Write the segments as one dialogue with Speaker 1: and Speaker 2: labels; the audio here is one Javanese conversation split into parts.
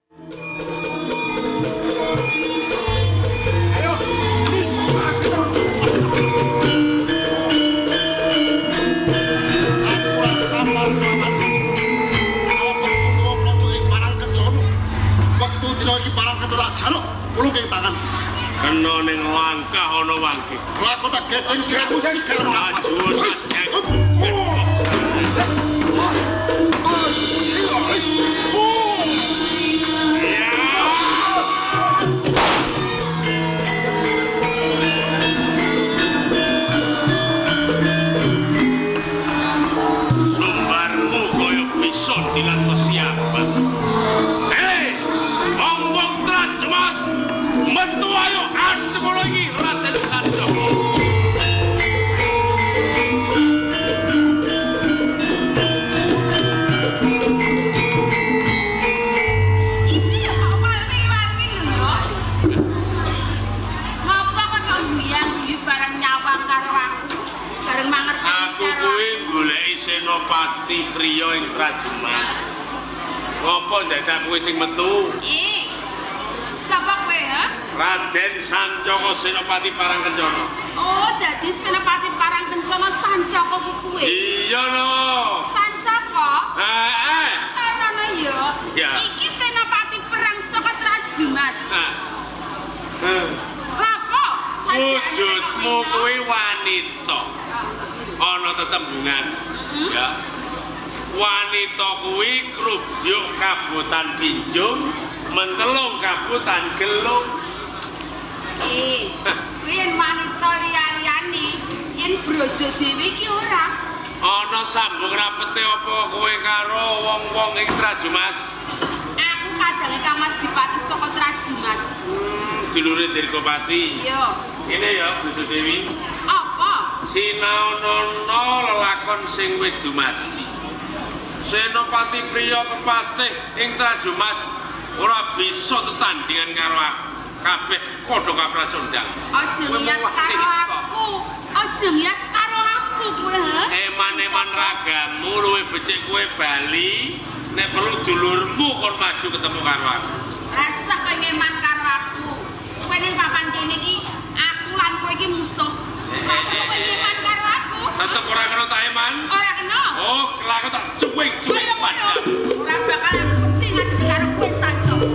Speaker 1: Ayo.
Speaker 2: Aku rasa marlaman. Alamat Pandhawa praja ing Parangkencana. Wektu dina iki Parangkencana tak jaluk ulung ing tangan.
Speaker 3: Kena ning langkah ana wangke.
Speaker 2: Lako tak gedheng sirahmu sikil.
Speaker 3: Maju sajek. Sumbarmu kaya bisa dilat siapa. Hei, wong-wong Trajumas, metu ayo adem iki Raden Sancaka.
Speaker 4: Iki lho kok walwi-walwi lho ya. Ngopo kok kok guyang-guyu bareng nyawang karo aku? Bareng mangerteni
Speaker 3: Aku
Speaker 4: karo
Speaker 3: kuwi goleki senopati priya ing Trajumas. Ngopo ndadak kowe sing metu?
Speaker 4: Eh. Sapa kowe, ha?
Speaker 3: Raden Sancaka Senopati Parangkencana.
Speaker 4: Oh, dadi Senopati Parangkencana Sancaka ki kowe.
Speaker 3: Iya no.
Speaker 4: Sancaka?
Speaker 3: Heeh.
Speaker 4: Tanana ya.
Speaker 3: Iya.
Speaker 4: Iki Senopati perang saka Trajumas.
Speaker 3: Nah. Eh.
Speaker 4: Lapo?
Speaker 3: Wujudmu kuwi wanita. Ana tetembungan. Ya. Wanita kuwi krubyuk kabotan pinjung, mentelung kabotan gelung.
Speaker 4: Eh, kuwi yen wanita liya-liyane, yen brojo dhewe iki ora.
Speaker 3: Ana sambung rapete apa kowe karo wong-wong ing Trajumas?
Speaker 4: Aku kadange Kang Mas Dipati saka Trajumas.
Speaker 3: Dulure Dirgopati.
Speaker 4: Iya.
Speaker 3: Ngene ya, Bojo Dewi.
Speaker 4: Apa?
Speaker 3: Sinaonono lelakon sing wis dumadi. Senopati priya pepatih ing Trajumas ora bisa tetandingan karo aku. Kabeh padha kapracondang.
Speaker 4: Aja ngiyas karo aku. Aja ngiyas karo aku kowe, ha?
Speaker 3: Eman-eman ragamu luwih becik kowe bali nek perlu dulurmu kon maju ketemu karo aku.
Speaker 4: Rasa kowe ngeman karo aku. Kowe ning papan kene iki aku lan kowe iki musuh. Apa kowe ngeman karo aku?
Speaker 3: Tetep ora kena tak eman.
Speaker 4: Ora kena.
Speaker 3: Oh, kelak tak cuwing-cuwing
Speaker 4: Kaya ngono.
Speaker 3: padha.
Speaker 4: Ora bakal aku wedi ngadepi karo kowe Sancaka.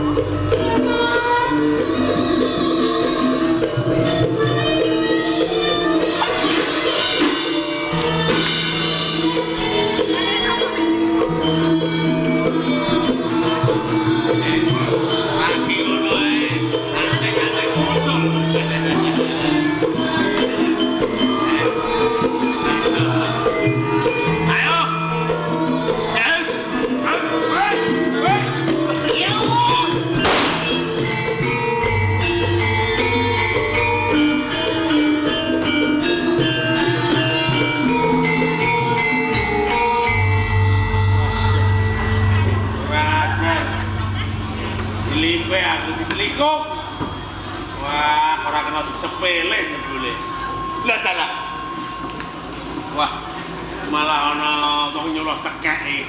Speaker 3: Lagi ngono ae. Antek-antek muncul. Ayo. Yes. Hey, hey. Raja. Dilimpe aku ditelikung. Wah, ora kena disepele jebule. Lah dalah. Wah, malah ana wong nyuruh tekeke.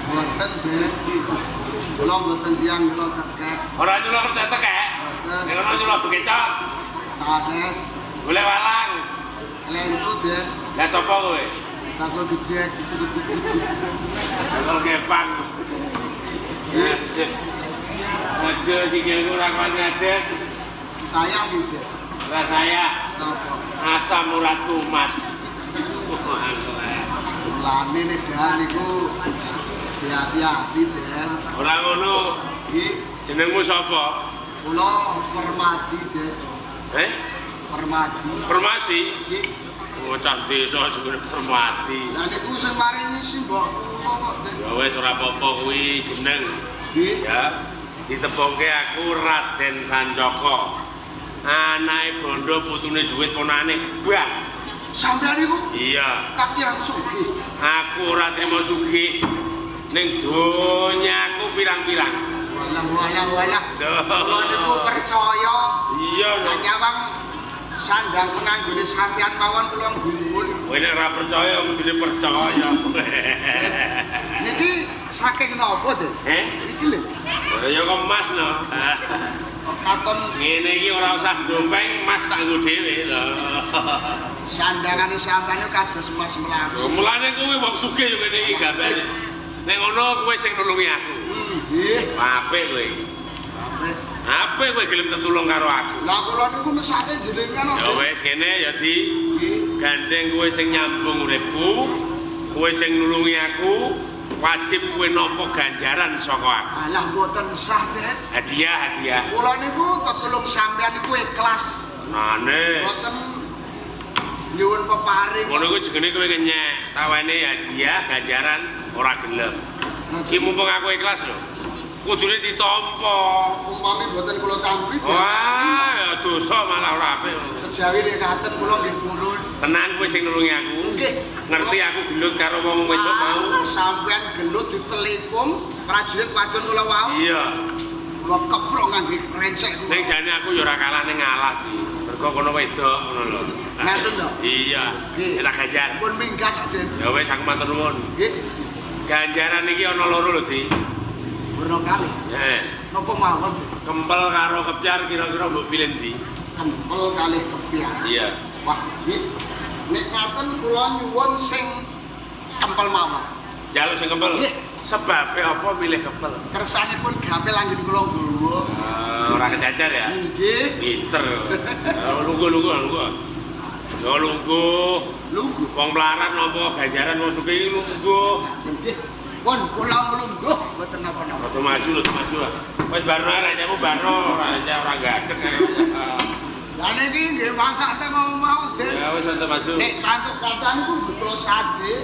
Speaker 1: Mboten, Den. Kula mboten tiyang nyuruh tekek.
Speaker 3: Ora nyuruh tekek.
Speaker 1: Mboten.
Speaker 3: Nek ono nyuruh bekecot,
Speaker 1: Sanes.
Speaker 3: golek walang.
Speaker 1: Kelentu, Den.
Speaker 3: Lah sapa kowe?
Speaker 1: Bakul gejek.
Speaker 3: Bakul gepang. Waduh, sikilku ora kuat ngadeg.
Speaker 1: Saya gitu.
Speaker 3: Ora saya
Speaker 1: Napa?
Speaker 3: asam urat kumat.
Speaker 1: Mulane nek dahar niku hati-hati, Den.
Speaker 3: Ora ngono.
Speaker 1: Nggih,
Speaker 3: Jenengmu sapa?
Speaker 1: kula Permadi, Den.
Speaker 3: Eh?
Speaker 1: Permadi.
Speaker 3: Permati.
Speaker 1: Nggih.
Speaker 3: Oh, cah desa jenenge Permati.
Speaker 1: Lah niku sing maringi simbok kula kok, Den.
Speaker 3: Ya wis ora apa-apa kuwi jeneng.
Speaker 1: Nggih.
Speaker 3: Ya, ditepungke aku Raden Sancaka. Anake bondo putune dhuwit ponane kebang.
Speaker 1: Sampeyan niku
Speaker 3: Iya,
Speaker 1: kak tiyang sugih.
Speaker 3: aku ora trimo sugih. Ning donyaku pirang-pirang.
Speaker 1: Walah walah walah.
Speaker 3: Duh.
Speaker 1: Kula niku percaya.
Speaker 3: Iya
Speaker 1: Lah
Speaker 3: no.
Speaker 1: nyawang sandang penganggone sampeyan mawon kula gumun.
Speaker 3: Kowe nek ora percaya kudune percaya.
Speaker 1: Niki Saking napa, Den?
Speaker 3: Eh?
Speaker 1: Iki lho.
Speaker 3: Ya kok emas lho.
Speaker 1: Katon
Speaker 3: Ngene iki ora usah ndopeng, emas tak nggo dhewe lho.
Speaker 1: Sandangane sampeyan niku kados emas mlaku.
Speaker 3: Mulane kuwi wong sugih yo ngene iki gambare. Nek ngono kowe sing nulungi aku.
Speaker 1: Nggih.
Speaker 3: Apik kowe iki.
Speaker 1: Apik.
Speaker 3: Apik kowe gelem tetulung karo aku.
Speaker 1: Lah kula niku mesake jenengan kok.
Speaker 3: Ya wis ngene ya Di.
Speaker 1: Nggih.
Speaker 3: Gandeng kowe sing nyambung uripku, kowe sing nulungi aku, wajib kowe nampa ganjaran saka aku.
Speaker 1: Alah mboten sah, Den.
Speaker 3: Hadiah, hadiah.
Speaker 1: Kula niku tetulung sampeyan niku ikhlas.
Speaker 3: Nane.
Speaker 1: Mboten nyuwun peparing.
Speaker 3: Ngono kuwi jenenge kowe ngenyek, tawane hadiah ganjaran ora gelem.
Speaker 1: Nah,
Speaker 3: Iki mumpung aku ikhlas lho. Kudune ditampa.
Speaker 1: Umpami mboten kula tampi, Den.
Speaker 3: Wah, ya dosa malah ora apik.
Speaker 1: Kejawi nek katen kula nggih purun.
Speaker 3: Tenan kowe sing nulungi aku.
Speaker 1: Nggih.
Speaker 3: Ngerti aku gelut karo wong wedok mau.
Speaker 1: Ah, sampeyan gelut ditelikung prajurit wadon kula wau.
Speaker 3: Iya.
Speaker 1: Kula keprok ngangge rencek kula.
Speaker 3: Ning jane aku ya ora kalah ning ngalah iki. Mergo kono wedok ngono lho.
Speaker 1: Ngaten to?
Speaker 3: Iya.
Speaker 1: Nggih.
Speaker 3: Tak ganjar.
Speaker 1: Pun minggat kok, Den.
Speaker 3: Ya wis aku matur nuwun.
Speaker 1: Nggih.
Speaker 3: Ganjaran iki ana loro lho, Di.
Speaker 1: Werna kalih.
Speaker 3: Heeh.
Speaker 1: Napa mawon, Den?
Speaker 3: Kempel karo kepyar kira-kira mbok pilih ndi?
Speaker 1: Kempel kalih kepyar.
Speaker 3: Iya.
Speaker 1: Wah, nggih. Nek ngaten kula nyuwun sing kempel mawon.
Speaker 3: Jaluk sing kempel.
Speaker 1: Nggih.
Speaker 3: Sebabe apa milih kempel?
Speaker 1: Kersanipun gampil anggen kula nggawa.
Speaker 3: Ora kejajar ya?
Speaker 1: Nggih.
Speaker 3: Pinter. Lungguh lungguh lungguh. Ya lungguh.
Speaker 1: Lungguh.
Speaker 3: Wong melarat nampa ganjaran wong sugih iki lungguh.
Speaker 1: Nggih. Pun kula nglungguh mboten napa-napa.
Speaker 3: Rada maju lho, maju. Wis barno ae barno, ora gadeg.
Speaker 1: Lah niki nggih masak teng omah, Den.
Speaker 3: Ya wis rada maju.
Speaker 1: Nek kantuk kathah niku kula sade.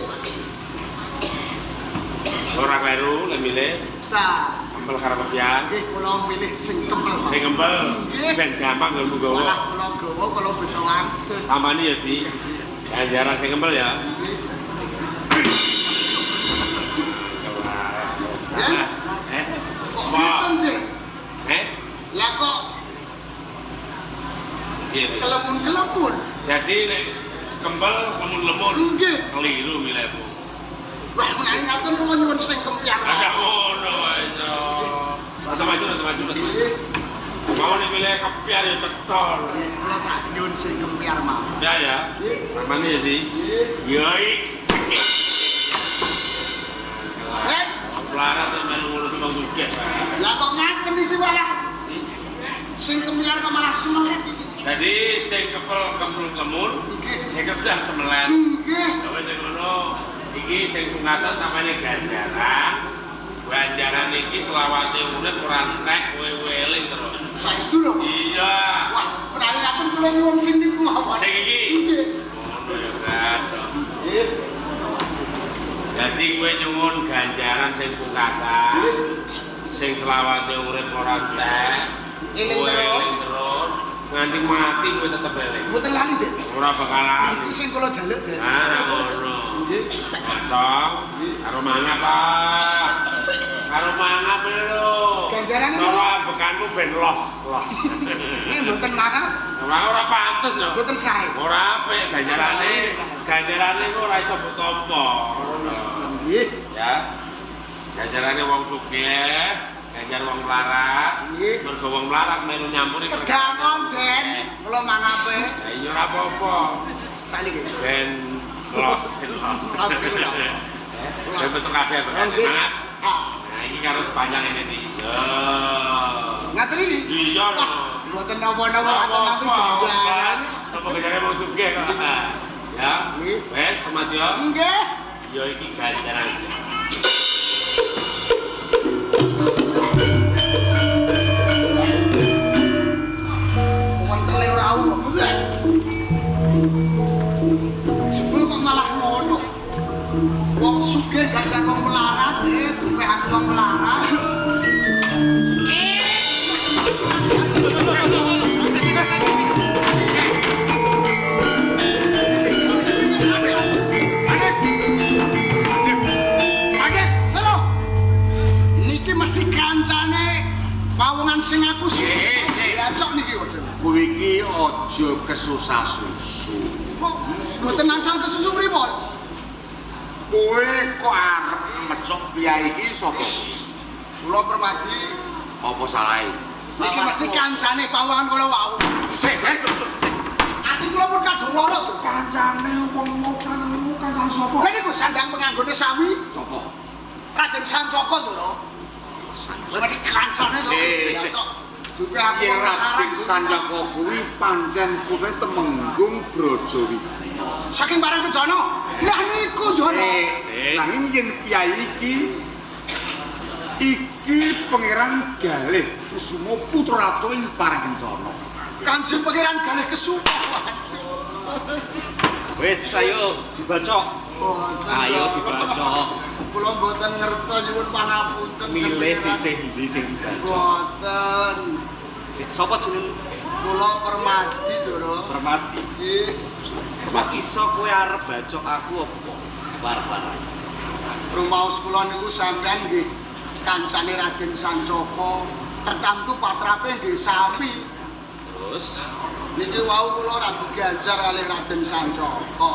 Speaker 3: Ora kleru lek milih
Speaker 1: Ta.
Speaker 3: kempel karo kepyar.
Speaker 1: Nggih kula milih sing kempel.
Speaker 3: Sing kempel
Speaker 1: Nggih.
Speaker 3: ben gampang nggo nggawa.
Speaker 1: Malah kula gawa kula beto wangsul.
Speaker 3: Tamani ya Di. Ganjaran sing kempel ya.
Speaker 1: Nggih.
Speaker 3: Eh?
Speaker 1: Kok ngoten, Den?
Speaker 3: Eh?
Speaker 1: Lah kok
Speaker 3: Iya.
Speaker 1: kelemun-kelemun?
Speaker 3: Jadi nek kempel lemun-lemun.
Speaker 1: Nggih.
Speaker 3: Keliru milihmu.
Speaker 1: Wah, ngaten kula nyuwun sing kempyar.
Speaker 3: Agak ngono wae to. Rada maju, rada maju, rada maju.
Speaker 1: Nggih.
Speaker 3: Mau nek milih kepyar ya cetol.
Speaker 1: Kula tak nyuwun sing kempyar mawon.
Speaker 3: Ya ya.
Speaker 1: Nggih.
Speaker 3: Tamani ya Di.
Speaker 1: Nggih.
Speaker 3: Ya iki.
Speaker 1: Den,
Speaker 3: Melarat melu ngurusi wong sugih.
Speaker 1: lah kok ngaten iki malah sing kempyar kok malah semelet iki.
Speaker 3: Jadi sing kepel kemul-kemul,
Speaker 1: Nggih.
Speaker 3: sing kepyar semelet.
Speaker 1: Nggih.
Speaker 3: Ya wis sing ngono. Iki sing pungkasan tamane ganjaran. Ganjaran iki selawase urip ora entek kowe eling terus.
Speaker 1: Saestu lho.
Speaker 3: Iya.
Speaker 1: Wah, menawi ngaten kula nyuwun sing niku mawon.
Speaker 3: Sing iki.
Speaker 1: Nggih.
Speaker 3: Ngono ya, Brat.
Speaker 1: Nggih.
Speaker 3: Jadi kowe nyuwun ganjaran sing pungkasan. Sing selawase urip ora entek.
Speaker 1: Eling
Speaker 3: Kowe
Speaker 1: terus.
Speaker 3: eling terus. Nganti mati kowe tetep eling.
Speaker 1: Mboten lali, Den.
Speaker 3: Ora bakal lali.
Speaker 1: Niku sing kula jaluk, Den.
Speaker 3: Nah, ngono.
Speaker 1: Nggih.
Speaker 3: Matong, karo mangap, Pak. Karo mangap lho.
Speaker 1: Ganjarane
Speaker 3: cara ambekanmu ben los, los.
Speaker 1: Niki mboten mangap,
Speaker 3: Ora pantes lho.
Speaker 1: mboten sae.
Speaker 3: Ora apik ganjarane. Ganjarane ku ora iso mbok tampa.
Speaker 1: Nggih.
Speaker 3: Ya. Ganjarane wong sugih, ganjar wong melarat.
Speaker 1: Nggih.
Speaker 3: Mergo wong melarat melu nyampuri
Speaker 1: Kedangon, Den. Kula mangape
Speaker 3: Ya iya ora apa-apa.
Speaker 1: sakniki.
Speaker 3: Ben los, ben los.
Speaker 1: Los niku lho.
Speaker 3: Ya betul kabeh
Speaker 1: Oh, nggih.
Speaker 3: mangat.
Speaker 1: Ah,
Speaker 3: Nah, iki karo panjang ini iki. Yo.
Speaker 1: ngaten iki.
Speaker 3: Iya no.
Speaker 1: Wah, mboten napa-napa ngaten nampi ganjaran.
Speaker 3: Apa ganjarane wong sugih kok. Ya.
Speaker 1: Nggih.
Speaker 3: Wes semadya.
Speaker 1: Nggih.
Speaker 3: Ya iki ganjaran.
Speaker 1: Wentele ora ono. Jebul kok malah ngono. Wong sugih ganjar wong melarat, dupe aku wong melarat. Adek, halo. Niki mesti kancane pawongan sing aku
Speaker 3: Eh, sik.
Speaker 1: Diacok niki kok.
Speaker 2: Kowe iki aja kesusah-susu.
Speaker 1: Kok mboten angsal kesusu pripun?
Speaker 5: Kowe kok arep mecok piyai iki sapa?
Speaker 1: Kula Permadi.
Speaker 5: Apa salahe?
Speaker 1: Iki mesti kancane pawongan kula wau.
Speaker 5: Sik, sik.
Speaker 1: Ati kula pun kadung lara to.
Speaker 5: Kancane wong kananmu kancane sapa?
Speaker 1: Lha niku sandang penganggone sami.
Speaker 5: Sapa?
Speaker 1: Raden Sancaka to, Ro. Kowe mesti kancane to.
Speaker 5: Sik, sik.
Speaker 1: Duwe aku
Speaker 5: Yen Raden Sancaka kuwi pancen putrane Temenggung Brajawiguna.
Speaker 1: Saking Parangkencana. Lah niku Ndara.
Speaker 5: Nanging yen piyai iki iki Pangeran Galih Kusuma putra ratu ing Parangkencana.
Speaker 1: Kanjeng Pangeran Galih Kesuma. Waduh.
Speaker 6: Wis ayo dibacok.
Speaker 1: Mboten.
Speaker 6: Ayo dibacok.
Speaker 1: Kula mboten ngertos nyuwun pangapunten.
Speaker 6: Milih sisih ndi sing dibacok.
Speaker 1: Mboten.
Speaker 6: Sik sapa jeneng?
Speaker 1: Kula Permadi, Ndara.
Speaker 6: Permadi.
Speaker 1: Nggih.
Speaker 6: Kok iso kowe arep bacok aku apa? War-waran.
Speaker 1: Rumaos kula niku sampean nggih kancane Raden Sancaka, tertamtu patrape nggih sami.
Speaker 6: Terus
Speaker 1: niki wau kula ora diganjar kalih Raden Sancaka.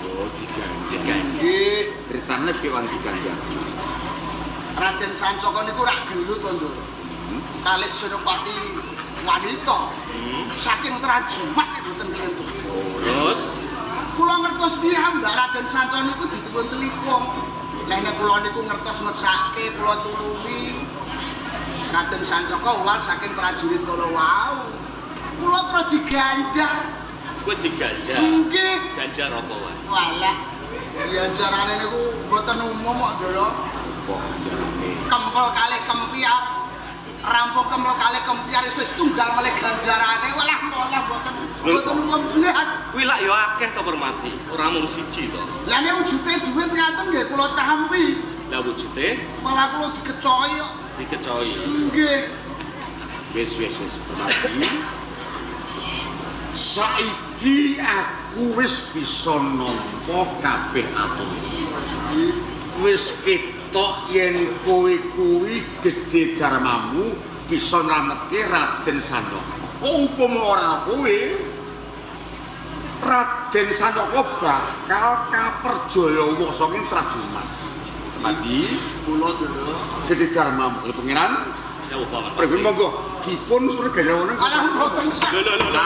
Speaker 5: Oh, diganjar.
Speaker 6: Diganjar.
Speaker 1: Nggih,
Speaker 5: Critane piye wong diganjar?
Speaker 1: Raden Sancaka niku rak gelut to, Ndara. Kalih Senopati wanita. Saking Trajumas nek mboten klentu.
Speaker 6: Terus
Speaker 1: kula ngertos piyambak Raden Sancaka niku dituwun telikung. Lah nek kula niku ngertos mesake kula tulungi. Raden Sancaka uwal saking prajurit kala wau. Kula terus diganjar.
Speaker 6: Kowe diganjar.
Speaker 1: Nggih.
Speaker 6: Ganjar apa wae?
Speaker 1: Walah. Ganjarane niku mboten umum kok, Ndara.
Speaker 5: Apa ganjarane?
Speaker 1: Kempel kalih kempiar. Rampung kempel kalih kempiar wis tunggal melih ganjarane. Walah malah mboten mboten umum blas.
Speaker 6: Kuwi lak ya akeh to Permadi, ora mung siji to.
Speaker 1: Lah nek wujude dhuwit ngaten nggih kula tampi.
Speaker 6: Lah wujude
Speaker 1: malah kula dikecoki kok.
Speaker 6: Dikecoki.
Speaker 1: Nggih.
Speaker 5: Wis wis wis Permadi. Saiki aku wis bisa nampa kabeh atur. Wis ketok yen kowe kuwi gedhe darmamu bisa nylametke Raden Sancaka. Kok upama ora kowe, Raden Sancaka bakal kaperjaya saking Trajumas. Madi
Speaker 1: kula Ndara.
Speaker 5: Gedhe darmamu Pangeran.
Speaker 6: Ya apa
Speaker 5: Pripun monggo dipun surgaya wonten.
Speaker 1: Alah mboten sah.
Speaker 6: Lho lho lho.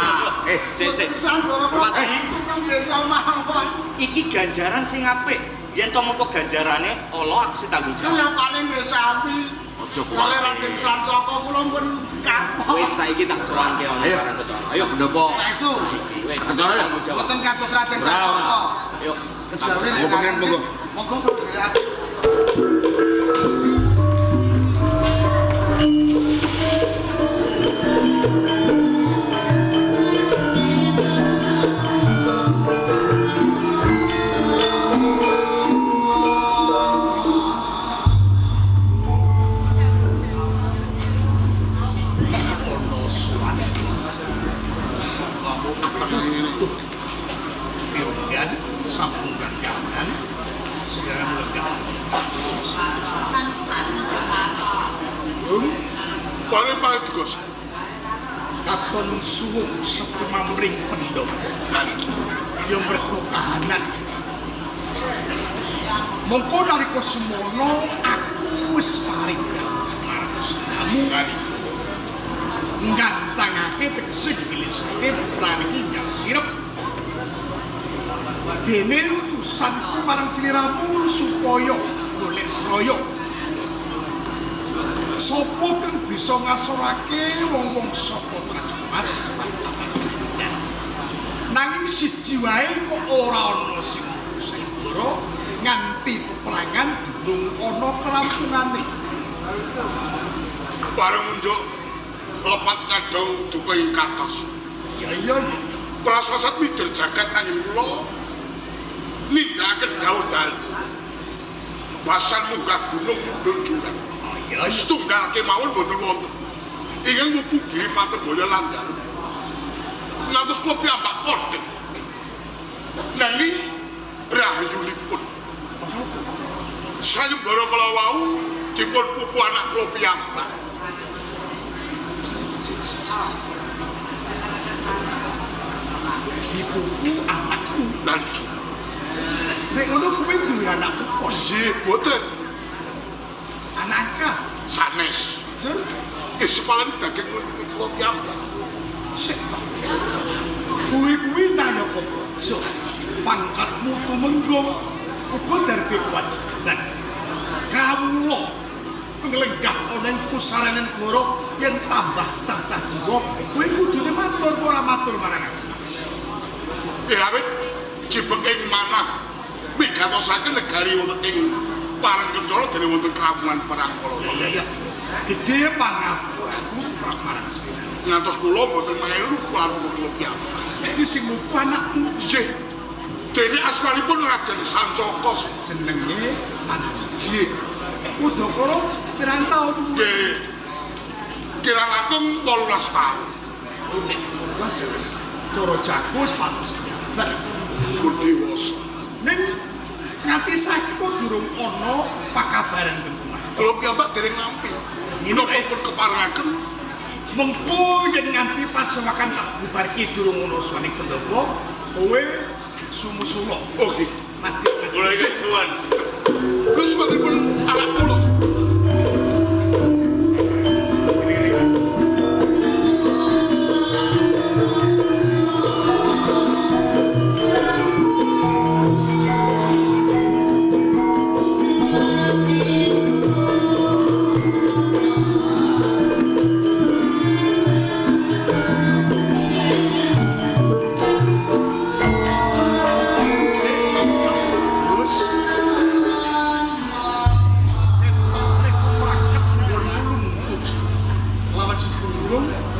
Speaker 6: Sik sik.
Speaker 1: Permadi sugeng desa mawon.
Speaker 6: Iki ganjaran sing apik. Yen to mengko ganjarane ala aku sing tanggung jawab.
Speaker 1: Lah paling wis sami.
Speaker 5: Aja kuwatir.
Speaker 1: Kalih Raden Sancaka kula pun kapok.
Speaker 6: Wis saiki tak sowanke ana Parangkencana. Ayo
Speaker 5: menapa?
Speaker 1: Saestu.
Speaker 6: Wis
Speaker 5: Kencana.
Speaker 6: tanggung jawab.
Speaker 1: Mboten kados Raden Sancaka.
Speaker 6: Ayo.
Speaker 1: Kejawi nek
Speaker 5: Monggo Pangeran monggo.
Speaker 1: Monggo kula dherekaken.
Speaker 2: Katon suwung sepi mamring pendhong ya mergo kahanan. Mongko nalika semono aku wis paring marang sliramu nggancangake tegese gilisake putrane iki nyasirep. Dene utusanku marang sliramu supaya golek sraya. Sopo kang bisa ngasorake wong-wong saka Trajumas bakal ganjar. Nanging siji wae kok ora ana sing sayembara nganti peperangan durung ana kerampungane.
Speaker 7: Bareng unjuk lepat nyadong duka ing kathah.
Speaker 2: Ya iya ya.
Speaker 7: Prasasat mider jagat angin kula nindakaken dawuh dalem. Basan munggah gunung mudhun jurang.
Speaker 2: Ya
Speaker 7: setunggal kemawon mboten wonten. Ingkang mupu giri Patebaya lan dalu. Ngantos kula piyambak kodhek. Nanging rahayunipun sayembara kala wau dipun pupu anak kula piyambak.
Speaker 2: Dipupu anakku.
Speaker 7: Lan
Speaker 2: Nek ngono kuwi duwe anak pon.
Speaker 7: Nggih, boten
Speaker 2: Anak angkat.
Speaker 7: sanes.
Speaker 2: Jur
Speaker 7: Sepalane daging kula piyambak.
Speaker 2: sik. Kuwi-kuwi nayaka praja. Pangkatmu tumenggung uga darbe kewajiban. Kawula kenglenggah ana ing pusarane negara yen tambah cacah jiwa, kowe kudune matur ora matur marang aku.
Speaker 7: Awit jebek ing manah migatosaken negari wonten ing Parang Kencana dene wonten keramuan perang kala.
Speaker 2: Ya ya. Gedhe pangapuraku tumrap marang sliramu.
Speaker 7: Ngantos kula mboten melu kula kula piyambak.
Speaker 2: Iki sing mupu anakmu
Speaker 7: Nggih. Dene asmanipun Raden Sancaka.
Speaker 2: jenenge Sanji.
Speaker 7: Nggih.
Speaker 2: Udakara pirang taun umure?
Speaker 7: Nggih. Kira langkung 18 taun.
Speaker 2: Nek wis wis cara jago wis pantes nyabar.
Speaker 7: Pun dewasa.
Speaker 2: Ning nganti saiki kok durung ana pakabaran tentang.
Speaker 7: Kula piyambak dereng nampi. Menapa pun keparengaken
Speaker 2: Mengko yen nganti pasewakan tak bubarke durung ana suwane pendopo, kowe sumusula.
Speaker 7: Oh nggih.
Speaker 2: Mati.
Speaker 3: Kula iki suwun.
Speaker 7: Wis pun anak kula.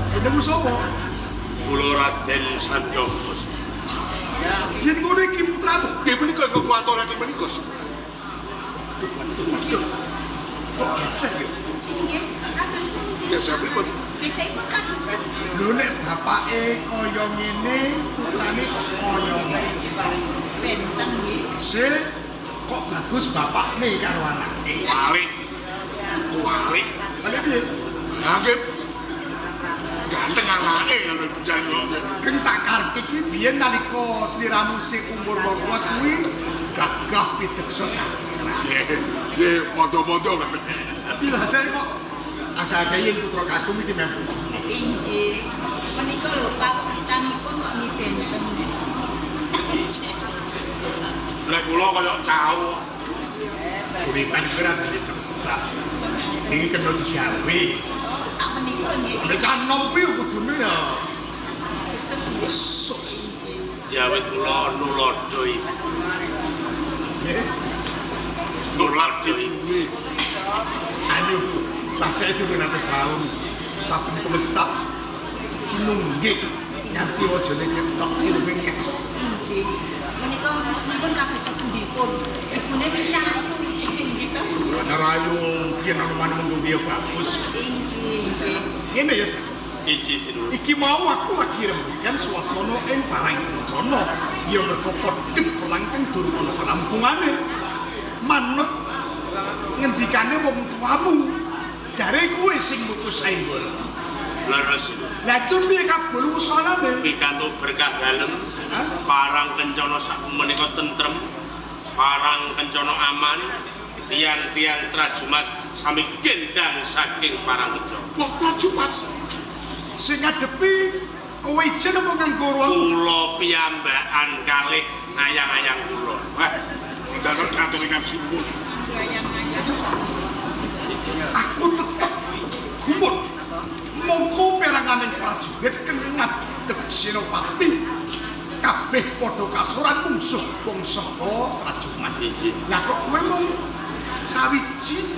Speaker 2: Jenengmu sapa?
Speaker 3: Kula Raden Sancaka.
Speaker 2: Yen ngono iki putramu.
Speaker 7: Nggih menika ingkang kula aturaken menika.
Speaker 2: Kok gesek ya?
Speaker 4: Nggih, kados pundi?
Speaker 7: Gesek pripun?
Speaker 4: Gesekipun kados pundi?
Speaker 2: Lho nek bapake kaya ngene, putrane kok kaya ngene.
Speaker 4: Benten nggih.
Speaker 2: Gesek kok bagus bapakne karo anake.
Speaker 7: Walik. Walik.
Speaker 2: Balik piye?
Speaker 7: Lah nggih. Ganteng anake ngono panjenengan.
Speaker 2: Keng tak karepke kuwi biyen nalika sliramu sing umur 18 kuwi gagah pideksa cakra.
Speaker 7: Nggih, nggih padha-padha.
Speaker 2: Bilase kok agak-agak yen putra kakung iki mem.
Speaker 4: Inggih. Menika lho pakulitanipun kok nggih benten.
Speaker 7: Nek kula kaya cau.
Speaker 2: Kulitan kuwi ora dadi sebab. Iki kena digawe.
Speaker 4: Oh, sak menika nggih.
Speaker 2: Nek cah nom kuwi kudune ya
Speaker 4: Khusus nggih.
Speaker 2: khusus.
Speaker 3: Jawit kula nulodo ibu.
Speaker 2: Nggih.
Speaker 3: Nulodo ibu.
Speaker 2: Anu, sajake durung nate srawung. Saben kemecap sinunggih nganti wajane ketok sinunggih ngesuk.
Speaker 4: Inggih. Menika mesnipun kados sepundhipun. Ibune mesti ayu nggih to.
Speaker 2: Ora rayu piye anuman mung piye bagus.
Speaker 4: Inggih, nggih.
Speaker 2: Ngene ya, Sa.
Speaker 3: Iji sinuwun.
Speaker 2: Iki mau aku lagi rembugan swasana ing Parang Kencana. Ya mergo kodhek perang kang durung ana kerampungane. Manut ngendikane wong tuamu. Jare kowe sing mutus sayembara.
Speaker 3: Leres sinuwun.
Speaker 2: Lah cur piye kabul wusanane?
Speaker 3: Pikantuk berkah dalem.
Speaker 2: Hah?
Speaker 3: Parang Kencana sak menika tentrem. Parang Kencana aman. Tiang-tiang Trajumas sami gendang saking Parang Kencana.
Speaker 7: Wong Trajumas.
Speaker 2: Sing ngadepi kowe ijen apa nganggo ruang?
Speaker 3: Kula piyambakan kalih ayang-ayang kula.
Speaker 7: Wah, dasar kantor ingkang simbol.
Speaker 4: Ayang-ayang.
Speaker 2: Aku tetep gumun. Mongko peranganing prajurit kang ngadeg Senopati kabeh padha kasoran mungsuh wong saka Trajumas.
Speaker 3: Inggih.
Speaker 2: Lah kok kowe mung sawiji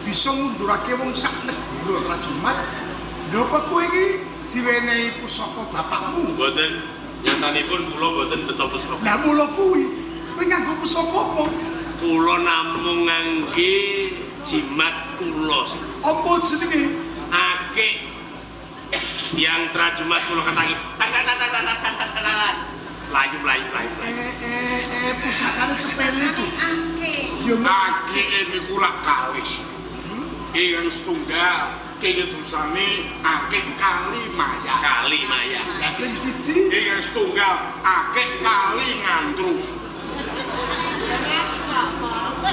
Speaker 2: bisa ngundurake wong sak negara Trajumas? Lha apa kowe iki diwenehi pusaka bapakmu?
Speaker 3: Mboten nyatanipun kula mboten beto pusaka.
Speaker 2: Lah mula kuwi, kowe nganggo pusaka apa?
Speaker 3: Kula namung ngangge jimat kula.
Speaker 2: Apa jenenge?
Speaker 3: Akik yang Trajumas kula ketangi. Tak tak tak tak tak tak tak tak. Layu layu layu.
Speaker 2: Pusakane sepele iki.
Speaker 4: Akeh.
Speaker 2: Ya
Speaker 7: Akike niku rak kalis. Ingkang setunggal kenging tulisane akik kali maya.
Speaker 3: Kali maya.
Speaker 2: Lah sing siji
Speaker 7: Ingkang setunggal akik kali ngantru.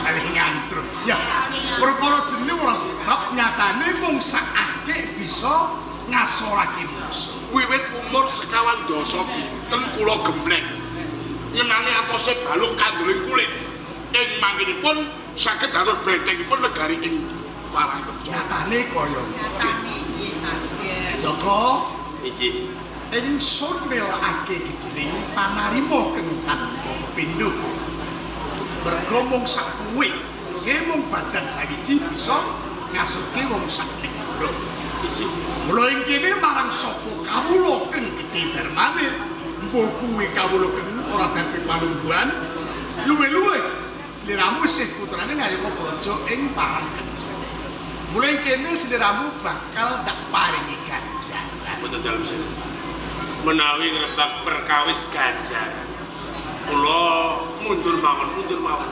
Speaker 2: Paling ngantruk. Ya, perkara jenenge ora sebab nyatane mung sakake bisa ngasorake mungsuh.
Speaker 7: Wiwit umur sekawan dasa dinten kula gembleng. Ngenani atose balung kanduling kulit. Ing mangkinipun saged dados bentengipun negari ing Parangkencana.
Speaker 2: Nyatane kaya
Speaker 4: Nyatane nggih saged.
Speaker 2: Joko,
Speaker 3: Inggih.
Speaker 2: ingsun nelakake gedening panarima kang tanpa pepindho. Merga mung sak kuwe, sing mung badan sawiji bisa ngasurke wong sak negara.
Speaker 3: Inggih.
Speaker 2: Mula ing kene marang sapa kawula kang gedhe darmane, mbuh kuwi kawula kang ora dadi palungguhan, luwe-luwe sliramu isih putrane Nayaka Praja ing Parangkencana. Mula ing kene sliramu bakal tak paringi ganjaran.
Speaker 3: Mboten dalem sih. Menawi ngrebak perkawis ganjaran. Kula mundur mawon, mundur mawon.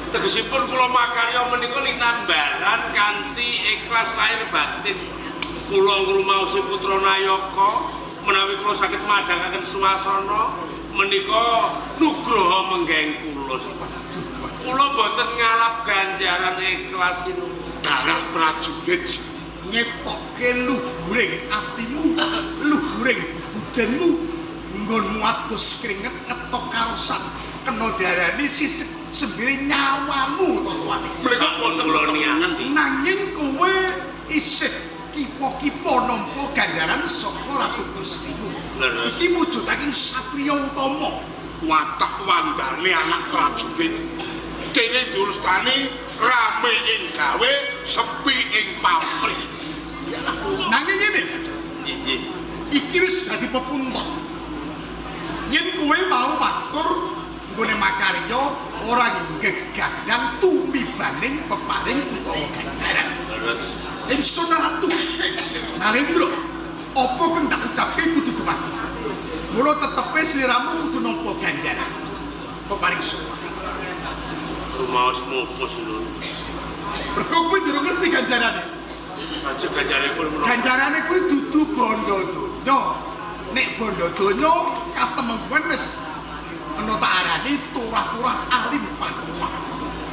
Speaker 3: Tegesipun kula makarya menika linambaran kanthi ikhlas lahir batin. Kula ngrumaosi putra Nayaka menawi kula saged madhangaken swasana menika nugroho menggeng kula. Kula boten ngalap ganjaran ikhlas itu.
Speaker 7: Darah prajurit
Speaker 2: Ngetokke luhuring atimu, luhuring bebudenmu, nggonmu adus kringet ngetok karosan, kena diarani sisik sembire nyawamu totoane.
Speaker 7: menika wonten
Speaker 3: Kula
Speaker 7: tetengan.
Speaker 3: niati.
Speaker 2: Nanging kowe isih kipa-kipa nampa ganjaran saka Ratu Gustimu.
Speaker 3: Leres.
Speaker 2: Iki mujudaking satriya utama.
Speaker 7: Watak wandane anak prajurit. Kene diurustani rame ing gawe, sepi ing pamrih.
Speaker 2: Nanging ngene saja.
Speaker 3: Inggih.
Speaker 2: Iki wis dadi pepunton. Yen kowe mau matur nggone makarya ora gegadang tumibaning peparing utawa ganjaran.
Speaker 3: Leres.
Speaker 2: Ingsun Ratu Narendra, apa kang tak ucapke kudu dumadi. Mula tetepe sliramu kudu nampa ganjaran. Peparing sowan.
Speaker 3: Rumaos mupus lho.
Speaker 2: Mergo kowe durung ngerti ganjarane.
Speaker 3: Lajeng ganjaranipun menapa?
Speaker 2: Ganjarane kuwi dudu bondo donya. Nek bondo donya katemengkuan wis kena tak arani turah-turah alim pakuwat.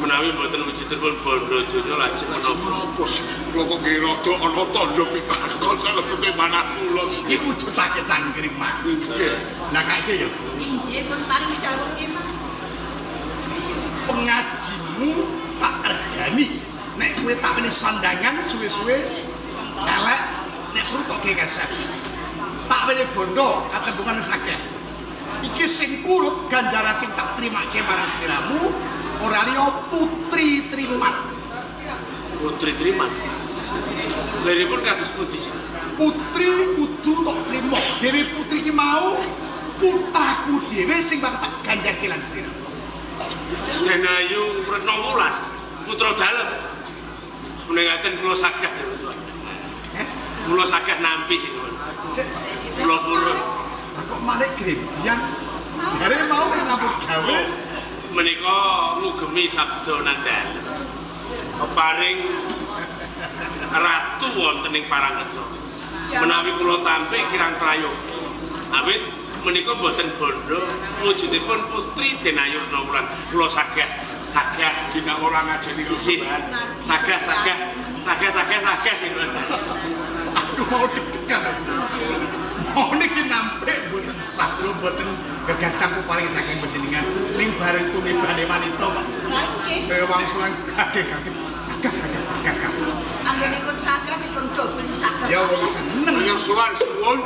Speaker 3: Menawi mboten wujudipun bondo donya lajeng
Speaker 7: Lajeng
Speaker 3: menapa?
Speaker 7: menapa sih? Kula kok nggih rada ana tandha pitakon salebete manah kula sih.
Speaker 2: Iki wujudake cangkriman.
Speaker 7: Nggih.
Speaker 2: Lah kaeke ya
Speaker 4: Inggih pun paring dawuh nggih, Mas.
Speaker 2: pengajimu tak regani. Nek kowe tak meni sandangan suwe-suwe elek nek perlu tok gegeser. Tak weni bondo katembungan akeh. Iki sing kurut ganjaran sing tak trimake marang sliramu ora liya Putri Triman.
Speaker 3: Putri Triman. Liripun kados pundi sih?
Speaker 2: Putri kudu tok trima. Dewi putri ki mau putraku dhewe sing bakal tak ganjarke lan sliramu.
Speaker 3: Denayu Retno Wulan, putra dalem. Menengaten kula sagah.
Speaker 2: Eh?
Speaker 3: Kula sagah nampi sih.
Speaker 2: Sik,
Speaker 3: Kula purun.
Speaker 2: lah kok malik grembyang. Jare mau nek nyambut gawe
Speaker 3: Menika ngugemi sabda nandalem. Peparing ratu wonten ing Parangkencana. Menawi kula tampik kirang prayogi. Awit menika mboten bondo wujudipun putri Denayu Retno Wulan. Kula sagah sagah
Speaker 7: Dina ora ngajeni
Speaker 3: isih sagah sagah sagah sagah sagah sinuwun.
Speaker 2: aku mau deg-degan. Mau niki nampik mboten sah lho mboten gegadang peparing saking panjenengan ning bareng tumibane wanita kok.
Speaker 4: Lah nggih.
Speaker 2: Kaya wangsulan gagek-gagek sagah gagah gagah.
Speaker 4: Anggenipun sagah dipun dobel sagah.
Speaker 2: Ya wong seneng.
Speaker 7: Yang suwan suwun.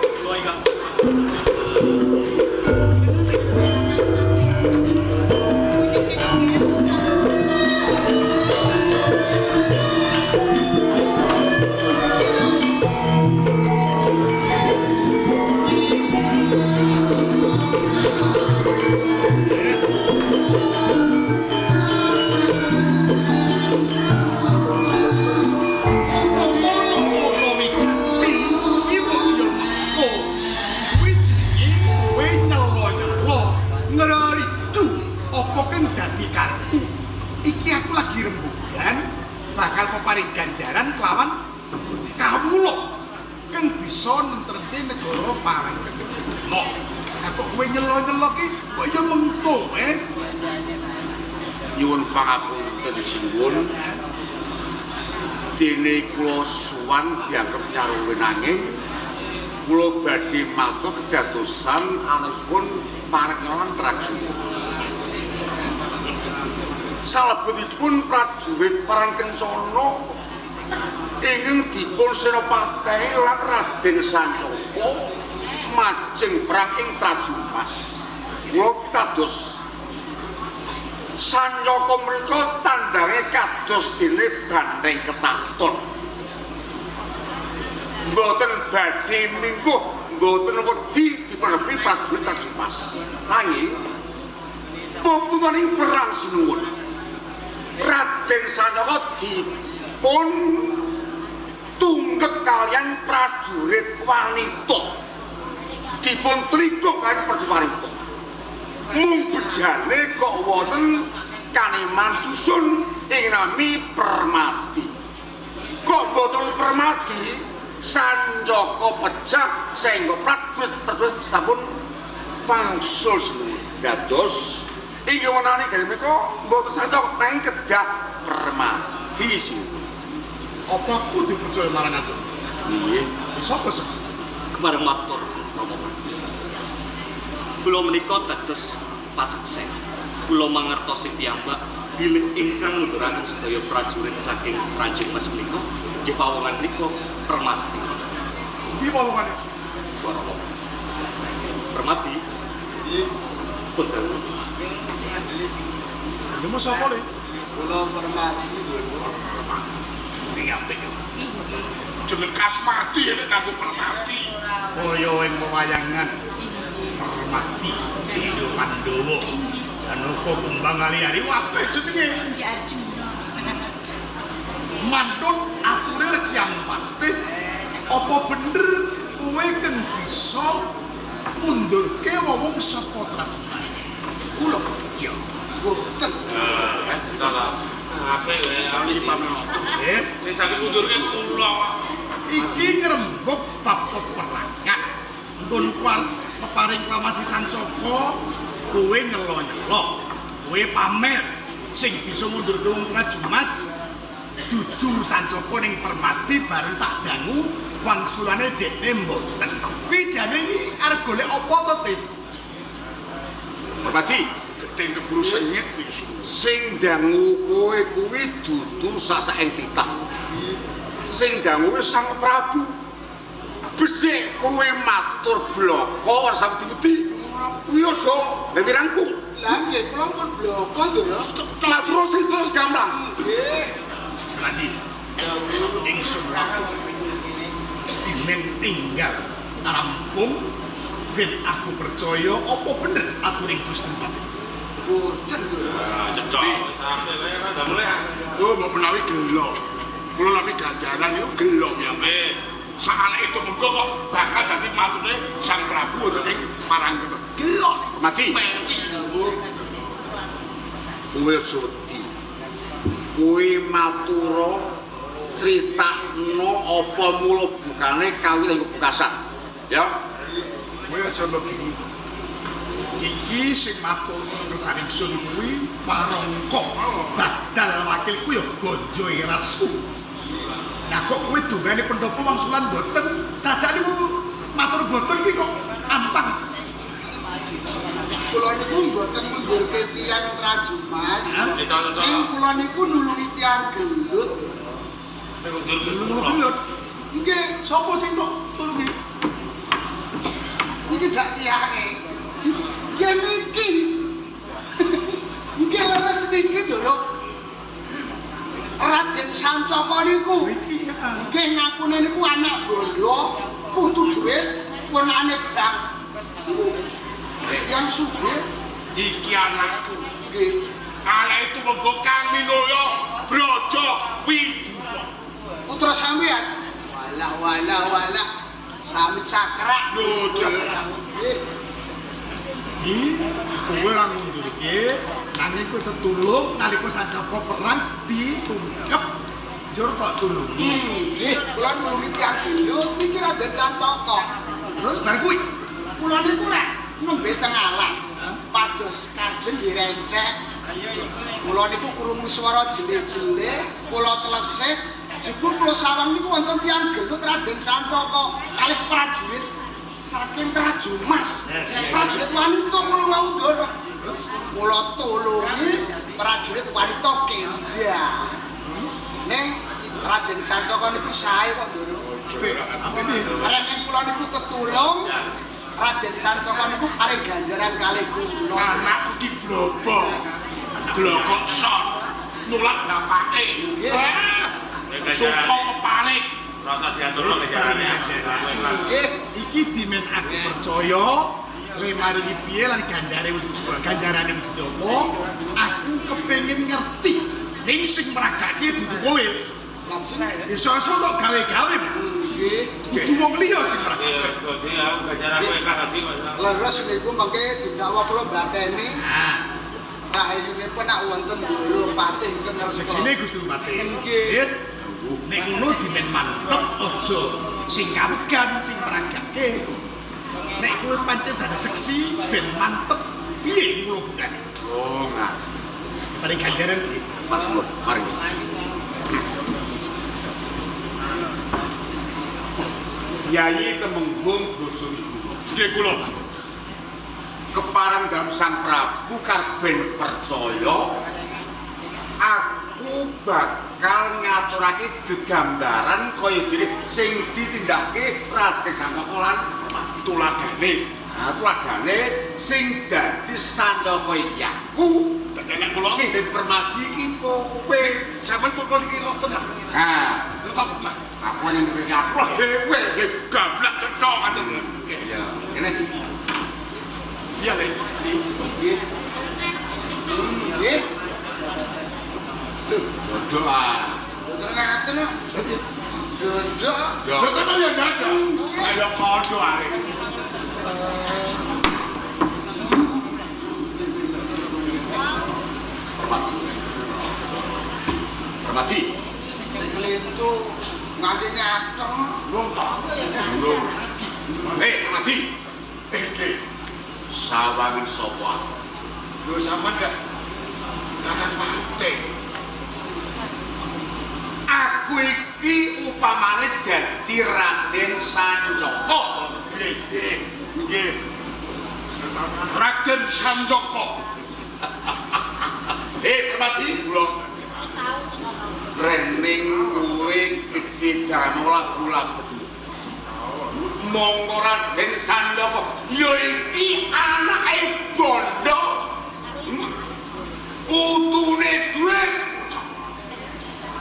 Speaker 2: Apa ngono ana wigati iki mbok yo mengko. Kuwi jenenge kowe nyelo-nyelo ngreridu apa kang dadi karepku. Iki aku lagi rembugan bakal peparing ganjaran kelawan kawula kang bisa nentremke negara Parangkencana. Lah kok kowe nyelo-nyelo ki kok ya mengko eh?
Speaker 5: Nyuwun pangapunten sinuwun. Dene kula suwan dianggep nyaruwe nanging kula badhe matur kedadosan anakipun Parang Trajumas. Salebetipun prajurit Parang Kencana ingkang dipun senopateni lan Raden Sancaka majeng perang ing Trajumas. Kula pitados Sancaka mriku tandange kados dene banteng ketaton. Mboten badhe mingguh, mboten wedi dipunnepi prajurit Trajumas. Nanging pampunane perang sinuwun. Raden Sancaka dipun tunggek kalian prajurit wanita. Dipun tlikuk kalian prajurit wanita. Mung bejane kok wonten kaneman susun ing nami Permadi. Kok boten Permadi Sancaka pecah sehingga prajurit sampun wangsul sinuwun. Dados inggih wontenane gawe menika mboten Sancaka nanging kedah Permadi sinuwun.
Speaker 2: Apa aku dipercaya marang atur?
Speaker 5: Nggih.
Speaker 2: Sapa sih?
Speaker 6: Kemareng matur Rama. Kula menika dados paseksen. Kula mangertosi piyambak bilih ingkang ngunduraken sedaya prajurit saking Trajumas menika nggih pawongan menika Permadi.
Speaker 2: Piye pawongane?
Speaker 6: Rama. Permadi.
Speaker 1: Nggih.
Speaker 6: Pun dangu.
Speaker 2: Jenengmu sapa le?
Speaker 1: Kula Permadi lho.
Speaker 2: Sing apik.
Speaker 4: Inggih.
Speaker 7: Jeneng Kasmati nek nganggo Permati.
Speaker 2: Kaya ing wewayangan Permati Dewa Pandhawa. Janaka kumbang ali-ali wakeh jenenge.
Speaker 4: Inggih Arjuna.
Speaker 2: Mantun ature Kyang Patih. Apa bener kowe keng bisa mundurke wong saka Trajumas?
Speaker 1: Kula
Speaker 2: Iya.
Speaker 1: mboten.
Speaker 3: Salah. Apik wae.
Speaker 7: Sami pamenoto.
Speaker 3: Sing saged mundurke kula.
Speaker 2: Iki ngrembug bab peperangan. Nggon peparing klamasi Sancaka, kowe nyelo-nyelo, kowe pamer sing bisa mundurke wong Trajumas dudu Sancaka ning Permadi bareng tak dangu wangsulane dekne mboten. Kuwi jane iki arep golek apa to, Tip?
Speaker 5: Permadi
Speaker 7: Gedeng keburu sengit iki.
Speaker 5: Sing dangu kowe kuwi dudu sasaeng titah. Sing dangu kuwi Sang Prabu. Becik kowe matur bloko ora usah wedi-wedi. Kuwi aja gawe.
Speaker 1: Lah nggih kula pun bloko lho.
Speaker 5: Matur sing terus gampang.
Speaker 1: Nggih.
Speaker 2: Permadi, ingsun waktu dimen tinggal rampung ben aku percaya apa bener aturing Gusti Patih.
Speaker 1: Mboten lho.
Speaker 3: Cocok. Apik wae ora mulai.
Speaker 7: Oh, mbok menawi gelo. Kula nami ganjaran niku gelo
Speaker 3: Ya
Speaker 7: ya.
Speaker 3: nggih.
Speaker 7: Saane itu mengko kok bakal dadi mantune Sang Prabu wonten ing Parangkencana. Gelo niku.
Speaker 5: Permadi,
Speaker 7: Meri.
Speaker 5: kowe aja wedi. Kowe matura critakno apa mula bukane kawit ing kepungkasan. Ya.
Speaker 2: Kowe aja mbok. Iki sing matur ngersane ingsun kuwi Parangka. Badal wakilku ya Gonjo Rasku. Lah kok kowe dongane pendopo wangsulan mboten? Sajane matur boten iki kok ampang.
Speaker 1: Kula niku mboten mundurke tiyang Trajumas.
Speaker 3: Cocok.
Speaker 1: Ing kula niku nulungi tiyang gelut.
Speaker 3: Mundur
Speaker 2: Gelut.
Speaker 1: Nggih,
Speaker 2: Sapa sing kok tulungi?
Speaker 1: niki dak tiyange. Nggih niki. Nggih leres niki lho. Raden Sancaka niku. Nggih ngakune niku anak bondo, putu dhuwit, ponakane bank. Niku yang sugih
Speaker 7: Iki anakku.
Speaker 1: nggih.
Speaker 7: Ala itu mengko Kang Minulya Braja Widupa.
Speaker 1: Putra sampean. Walah walah walah. Sami cakrak.
Speaker 7: Lho, jelas.
Speaker 1: Nggih.
Speaker 2: Di kowe ora ngundurke nanging kowe tetulung nalika Sancaka perang ditungkep njur kok tulungi.
Speaker 1: Nggih, kula nulungi tiyang gelut niki Raden Sancaka.
Speaker 2: Terus bar kuwi
Speaker 1: Kula niku rek nembe teng alas. Pados kajeng nggih rencek. Kula niku krungu swara jelih-jelih, kula telesih, jebul kula sawang niku wonten tiyang gelut Raden Sancaka kalih prajurit saking Trajumas. Prajurit wanita kula wau Ndara. Kula tulungi prajurit wanita kendhang. Ning Raden Sancaka niku sae kok Ndara. Rening kula niku tetulung Raden Sancaka niku paring ganjaran kalih kula.
Speaker 7: Anakku ki blobo. Blokok son. Nulak bapake.
Speaker 1: Nggih.
Speaker 7: Suka keparik.
Speaker 3: Rasa diaturno ganjarane.
Speaker 1: Nggih.
Speaker 2: Iki dimen aku percaya le maringi piye lan ganjare ganjarane wujud apa? Aku kepengin ngerti ning sing meragake dudu kowe.
Speaker 1: Lajeng
Speaker 2: Iso-iso kok gawe-gawe.
Speaker 1: nggih.
Speaker 2: Kudu wong liya sing meragake.
Speaker 3: Iya, wis kok aku ganjaran kowe ikhlas ati kok.
Speaker 1: Leres niku mengke didakwa kula mbateni.
Speaker 2: Nah,
Speaker 1: Rahayunipun nak wonten Ndara Patih ingkang ngersa.
Speaker 2: seksine Gusti Bupati.
Speaker 1: Nggih.
Speaker 2: Nek ngono dimen mantep aja sing kawegan sing meragake. Nek kowe pancen dadi seksi ben mantep piye kula bukane.
Speaker 5: Oh, nah.
Speaker 2: Paring ganjaran piye?
Speaker 5: Mas Nur, mari. Yayi Temenggung Bojonegoro.
Speaker 7: Nggih kula.
Speaker 5: Kepareng dalem Sang Prabu karben percaya aku bakal ngaturake gegambaran kaya dene sing ditindakake Raden Sancaka lan Permadi.
Speaker 7: Tuladane.
Speaker 5: Nah, tuladane sing dadi Sancaka iki aku,
Speaker 7: Dadi anak kula.
Speaker 5: sing dadi Permadi iki kowe.
Speaker 7: Sampeyan pukul iki kok tenang.
Speaker 5: Nah,
Speaker 7: Kok tenang.
Speaker 5: aku yang dhewe aku dhewe.
Speaker 7: Nggih, gablak cetha ngaten. Nggih.
Speaker 5: Iya, kene.
Speaker 7: Iya, Le.
Speaker 1: Nggih. Nggih. Lho,
Speaker 5: Bodoh ah.
Speaker 1: mboten ngaten kok. Dondok.
Speaker 7: Lho kok ya ndak. Ayo kodo ae.
Speaker 5: Permadi. Permadi.
Speaker 1: Sing klintu ngantine ateng.
Speaker 7: Wong ta.
Speaker 5: Durung. Hei, Permadi.
Speaker 7: Eh, nggih.
Speaker 5: Sawangan sapa aku?
Speaker 7: Lho sampean ndak Kakang Patih.
Speaker 5: Aku iki upamane dadi Raden Sancaka.
Speaker 7: Nggih, nggih. Nggih. Raden Sancaka.
Speaker 5: Hei, Permadi,
Speaker 7: Kula
Speaker 5: rening kowe gedhe dana labu-labu. Monggo Raden Sancaka, ya iki anake bondo. Putune dhuwit.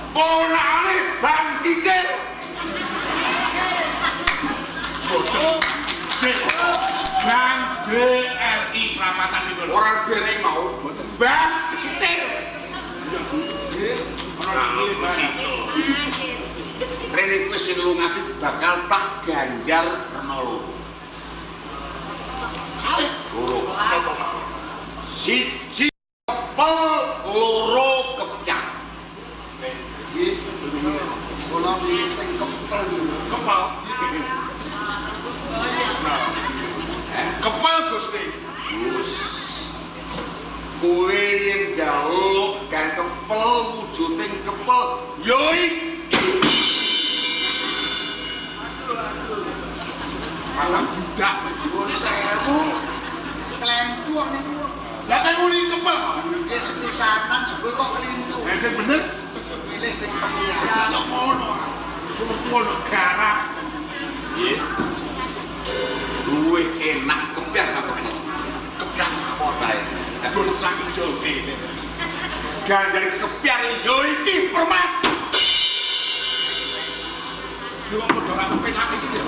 Speaker 5: Ponakane Bang Titil.
Speaker 7: boten. Nggih. Bang BRI prapatan niku lho.
Speaker 5: Ora BRI mau, Bang Titil.
Speaker 1: Nggih.
Speaker 5: Rene kuwi sing nulungake bakal tak ganjar rena loro. Loro. Siji kepel, loro kepyak.
Speaker 1: Nggih. Kula milih sing kepel niku.
Speaker 7: Kepel. Kepel Gusti.
Speaker 5: Gus. Kowe yen njaluk gan kepel wujuding kepel ya iki.
Speaker 7: Malah budak.
Speaker 1: Nuwun sewu. Klentu kok niku.
Speaker 7: Lah kaya muni kepel.
Speaker 1: Nggih sepisanan jebul kok klintu.
Speaker 7: Lah sing bener
Speaker 1: Milih sing kepel.
Speaker 7: kok ngono. Iku mertua no garap.
Speaker 5: Nggih. Luwih enak kepyak apa kepel?
Speaker 7: Kepyak
Speaker 5: Apa bae?
Speaker 7: Gun sang ijo dene.
Speaker 5: Ganjar kepyak ya iki Permadi.
Speaker 7: Lho kok padha ra kepenak iki ya.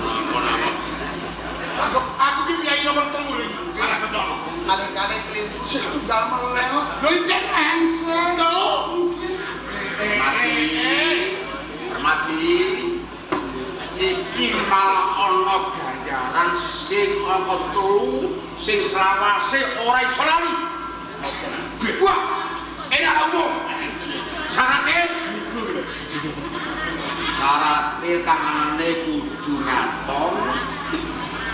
Speaker 7: Aku ki piyai nomor 3 iki. Arah kecono.
Speaker 1: Kali-kali klintu wis tunggal meleh kok.
Speaker 7: Lho icen
Speaker 1: Enseng.
Speaker 7: telu.
Speaker 5: Permadi. Permadi. Iki malah ana ganjaran sing angka 3 sing selawase ora iso lali. Wah, enak ra umum. Syarate syarate tangane kudu ngatong,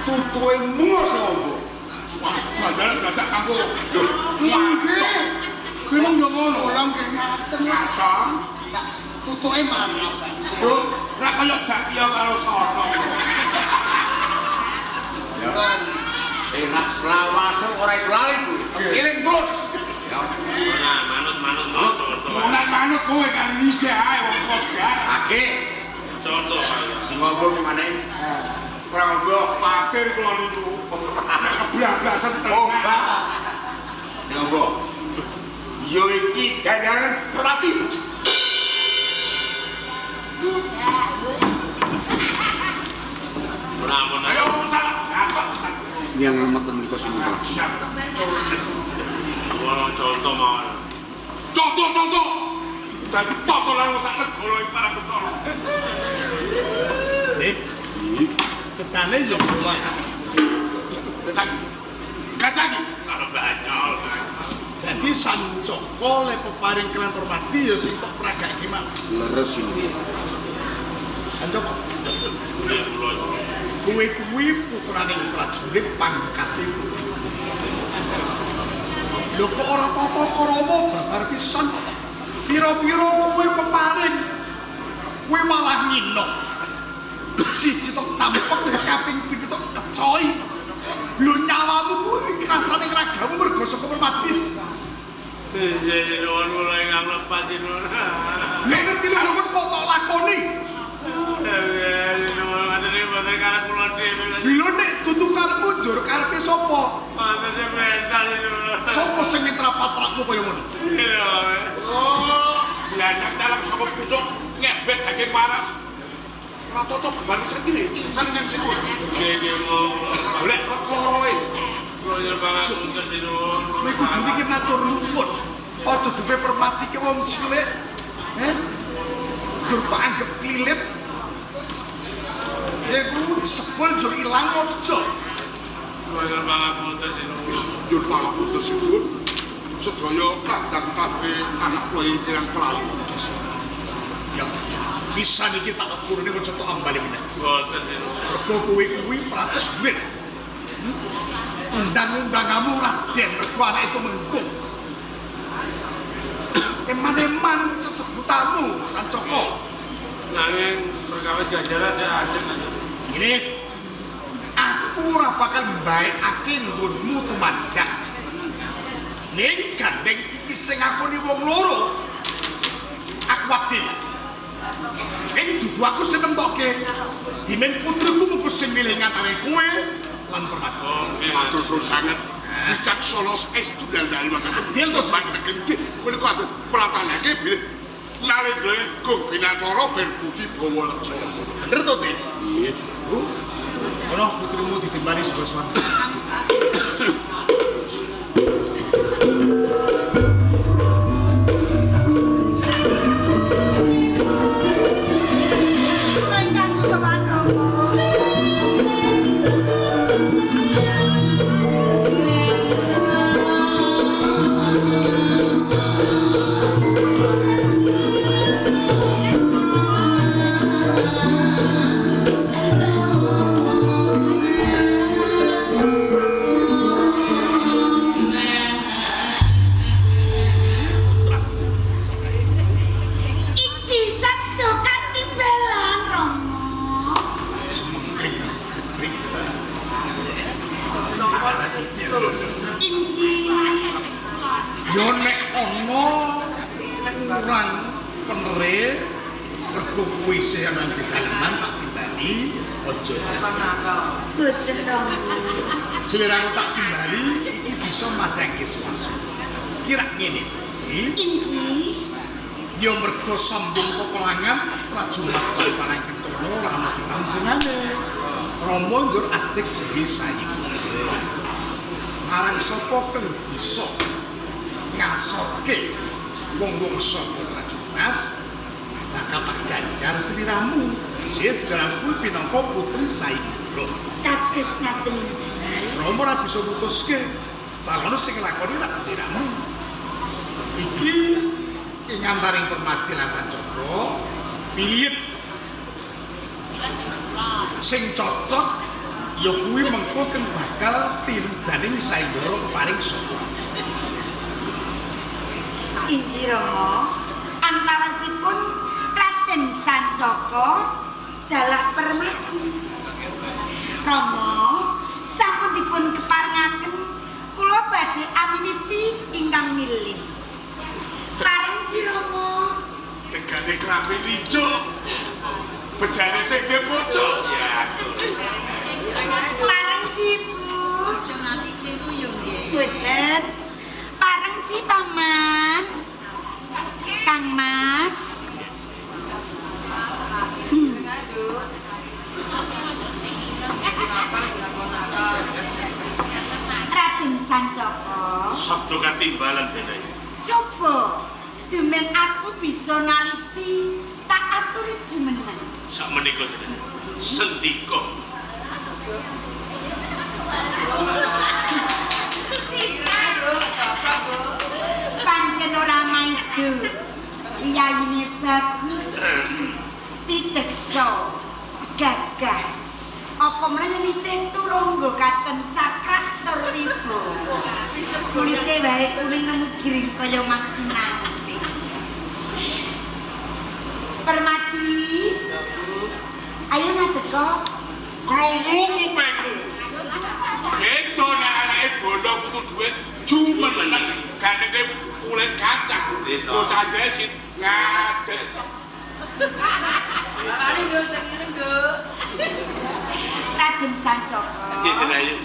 Speaker 5: tutuhe mungo sing ombo.
Speaker 7: Wah, ganjaran dadak kanggo.
Speaker 5: Lho,
Speaker 1: Nggih.
Speaker 2: Kuwi mung yo ngono.
Speaker 1: Kula nggih ngaten.
Speaker 5: Katong.
Speaker 1: Tak tutuke mangap.
Speaker 5: Lho, ora kaya Dakya karo Sono.
Speaker 1: Kan
Speaker 5: Enak selawase ora iso lali kuwi. Eling terus. Ya.
Speaker 3: Nah, manut manut manut contoh.
Speaker 2: Ora manut kowe kan iki ae wong kodar.
Speaker 5: Ake
Speaker 3: Contoh.
Speaker 5: sing ngobrol gimana? Ora ngobrol.
Speaker 2: Patir kula niku. Nek keblablasan
Speaker 5: Oh,
Speaker 2: tenan.
Speaker 5: Pak. Sing ngobrol. Yo iki ganjaran permati.
Speaker 3: Ora ampun.
Speaker 2: Ayo ngomong salah. Gatot.
Speaker 5: Yang ngomong menika sing ngobrol.
Speaker 3: Wong contoh mawon.
Speaker 7: Contoh contoh. Dadi totolan sak negara iki para betara.
Speaker 2: Nih. Cetane yo kuwi.
Speaker 7: Kacang.
Speaker 3: Karo banyol.
Speaker 2: Dadi Sancaka le peparing kelan Permati ya sing tok pragake mau.
Speaker 5: Leres ini.
Speaker 2: Sancaka,
Speaker 3: Nggih kula.
Speaker 2: kowe kuwi putraning prajurit pangkate tuwa. Lho kok ora tata krama babar pisan. Pira-pira kowe peparing. Kowe malah ngino. Siji tok tampek kaping pindho tok kecoi. Lho nyawamu kuwi rasane ragamu mergo saka Permati.
Speaker 3: Nggih nuwun kula ingkang lepat nuwun.
Speaker 2: Lho ngerti lho nuwun kok tok lakoni.
Speaker 3: Nggih nuwun ngoten iki mboten karep kula dhewe.
Speaker 2: Lho nek dudu karepmu njur karepe sapa?
Speaker 3: Mboten sing pentas nuwun.
Speaker 2: Sapa sing mitra patrakmu kaya ngono?
Speaker 7: Oh, blanak calang saka pucuk ngebet daging waras. Ora toto beban sakine insan nang siku.
Speaker 3: Nggih nggih mong.
Speaker 7: Golek perkara e.
Speaker 3: Kula nyuwun pangapunten sinuwun.
Speaker 2: Kowe kudu iki matur nuwun. Aja duwe Permati ki wong cilik. Heh. Njur tak anggap klilip. Ya kuwi disebul njur ilang aja.
Speaker 3: Kula nyuwun pangapunten sinuwun.
Speaker 7: Nyuwun pangapunten sinuwun. Sedaya kandang kabeh anak kula ing kirang pelayu.
Speaker 2: Ya, pisan iki tak lepurne aja tok ambali meneh.
Speaker 3: Mboten sinuwun.
Speaker 2: Mergo kowe kuwi prajurit. Undang-undangamu Raden mergo anak itu mengkung. Eman-eman sesebutamu Sancaka.
Speaker 3: Nanging perkawis ganjaran ndak ajeng aja.
Speaker 2: Ngene, aku ora bakal mbaekake nggonmu tumajak. Ning gandeng iki sing ngakoni wong loro. Aku adil. Ning dudu aku sing nemtokke. Dimen putriku mengko sing milih ngantare kowe lan Permati.
Speaker 3: Oh nggih.
Speaker 7: Matur suwun sanget. Wicaksana saestu dalem mangke.
Speaker 2: Adil to sing
Speaker 7: Mangke nggih menika atur pratanake bilih Narendra Gung Binatara ben budi bawa laksana.
Speaker 2: Bener to, Ti? Nggih. Kono putrimu ditimbali saka swarga.
Speaker 4: Kula ingkang sowan Rama. Iji sabdo katimbelan Rama. Inji.
Speaker 2: Ya nek ana kurang penere mergo kuwi isih ana kedaleman tak timbali aja.
Speaker 4: Boten Rama.
Speaker 2: Seliramu tak timbali iki bisa madhangke swasa. Kira ngene iki
Speaker 4: Inji.
Speaker 2: ya mergo sambung peperangan Prajumas lan Parang Kencana ora ana ketampungane. Rama njur adeg dhewe sayembara. Marang sapa kang bisa ngasorke wong-wong saka Prajumas bakal tak ganjar sliramu. Sih sliramu kuwi pinangka putri sayembara.
Speaker 4: Kados ngaten Inji.
Speaker 2: Rama ora bisa mutuske calon sing nglakoni rak sliramu. Iki ing antaring Permati lan Sancaka pilih sing cocok ya kuwi mengko kang bakal tinudaning sayembara paring saka.
Speaker 4: Inji Rama, antawasipun Raden Sancaka dalah Permati. Rama, sampun dipun keparengaken kula badhe amiwiti ingkang milih. Pareng Rama.
Speaker 7: Tegane krambi licuk. Bejane sing dhe bojo.
Speaker 3: Ya.
Speaker 4: Pareng Bu.
Speaker 8: Aja nganti kliru yo nggih.
Speaker 4: Boten. Pareng Ci Paman. Kang Mas. Raden Sancaka.
Speaker 3: Sabda katimbalan dene.
Speaker 4: Coba demen aku bisa naliti tak aturi jumeneng.
Speaker 3: Sak menika dene. Sendika.
Speaker 4: Pancen ora maido. Riyayine bagus. Pideksa. Gagah. Apa meneh nitih turangga katon cakrak tur wibawa. Kulite wae kuning nemu giring kaya masinante. Permati. Ayo ngadeka.
Speaker 7: Krungu kupingku. Beda nek anake bondo kudu dhuwit jumeneng gandenge kulit kacang. Bocah desit ngadeg.
Speaker 1: Lakane nduk sing ireng nduk.
Speaker 4: Raden Sancaka.
Speaker 3: Cinten ayu.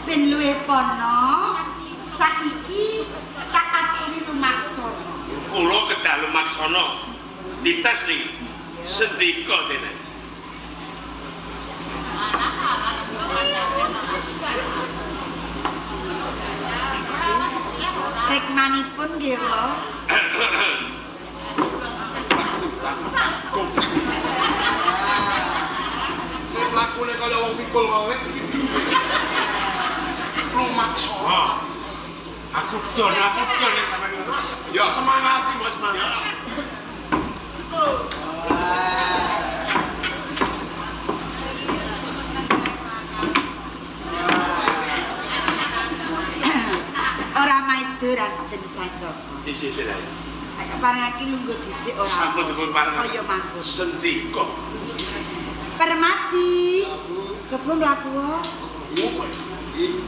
Speaker 4: Ben luwih pono saiki tak aturi lumaksana.
Speaker 3: Kula kedah lumaksana. Dites niki. Sendika dene.
Speaker 4: Rekmanipun nggih, Wa.
Speaker 7: Kowe mlakune kaya wong pikul wae. Lumaksana.
Speaker 3: Aku don nek sampeyan.
Speaker 7: Ya.
Speaker 3: Semangat iki, Mas, semangat.
Speaker 4: Ora maido Raden Sancaka.
Speaker 3: Isih dene.
Speaker 4: Tak keparengake lungguh dhisik ora.
Speaker 3: Sampun dipun pareng.
Speaker 4: Kaya mangkuk.
Speaker 3: Sendika.
Speaker 4: Permati. Coba mlaku wae.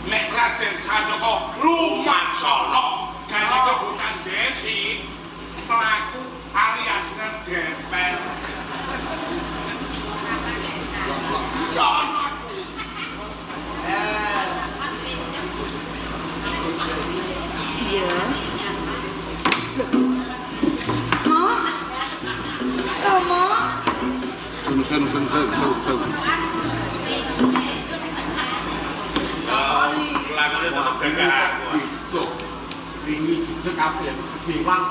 Speaker 7: Nek Raden Sancaka lumaksana gandenge bocah desit mlaku alias ngedempel. Ya anakku.
Speaker 4: Iya. Loh. Mo. Romo.
Speaker 5: Sun.
Speaker 3: Lakune tetep gagah aku.
Speaker 5: Itu. Wingi jejeg kabeh gewang.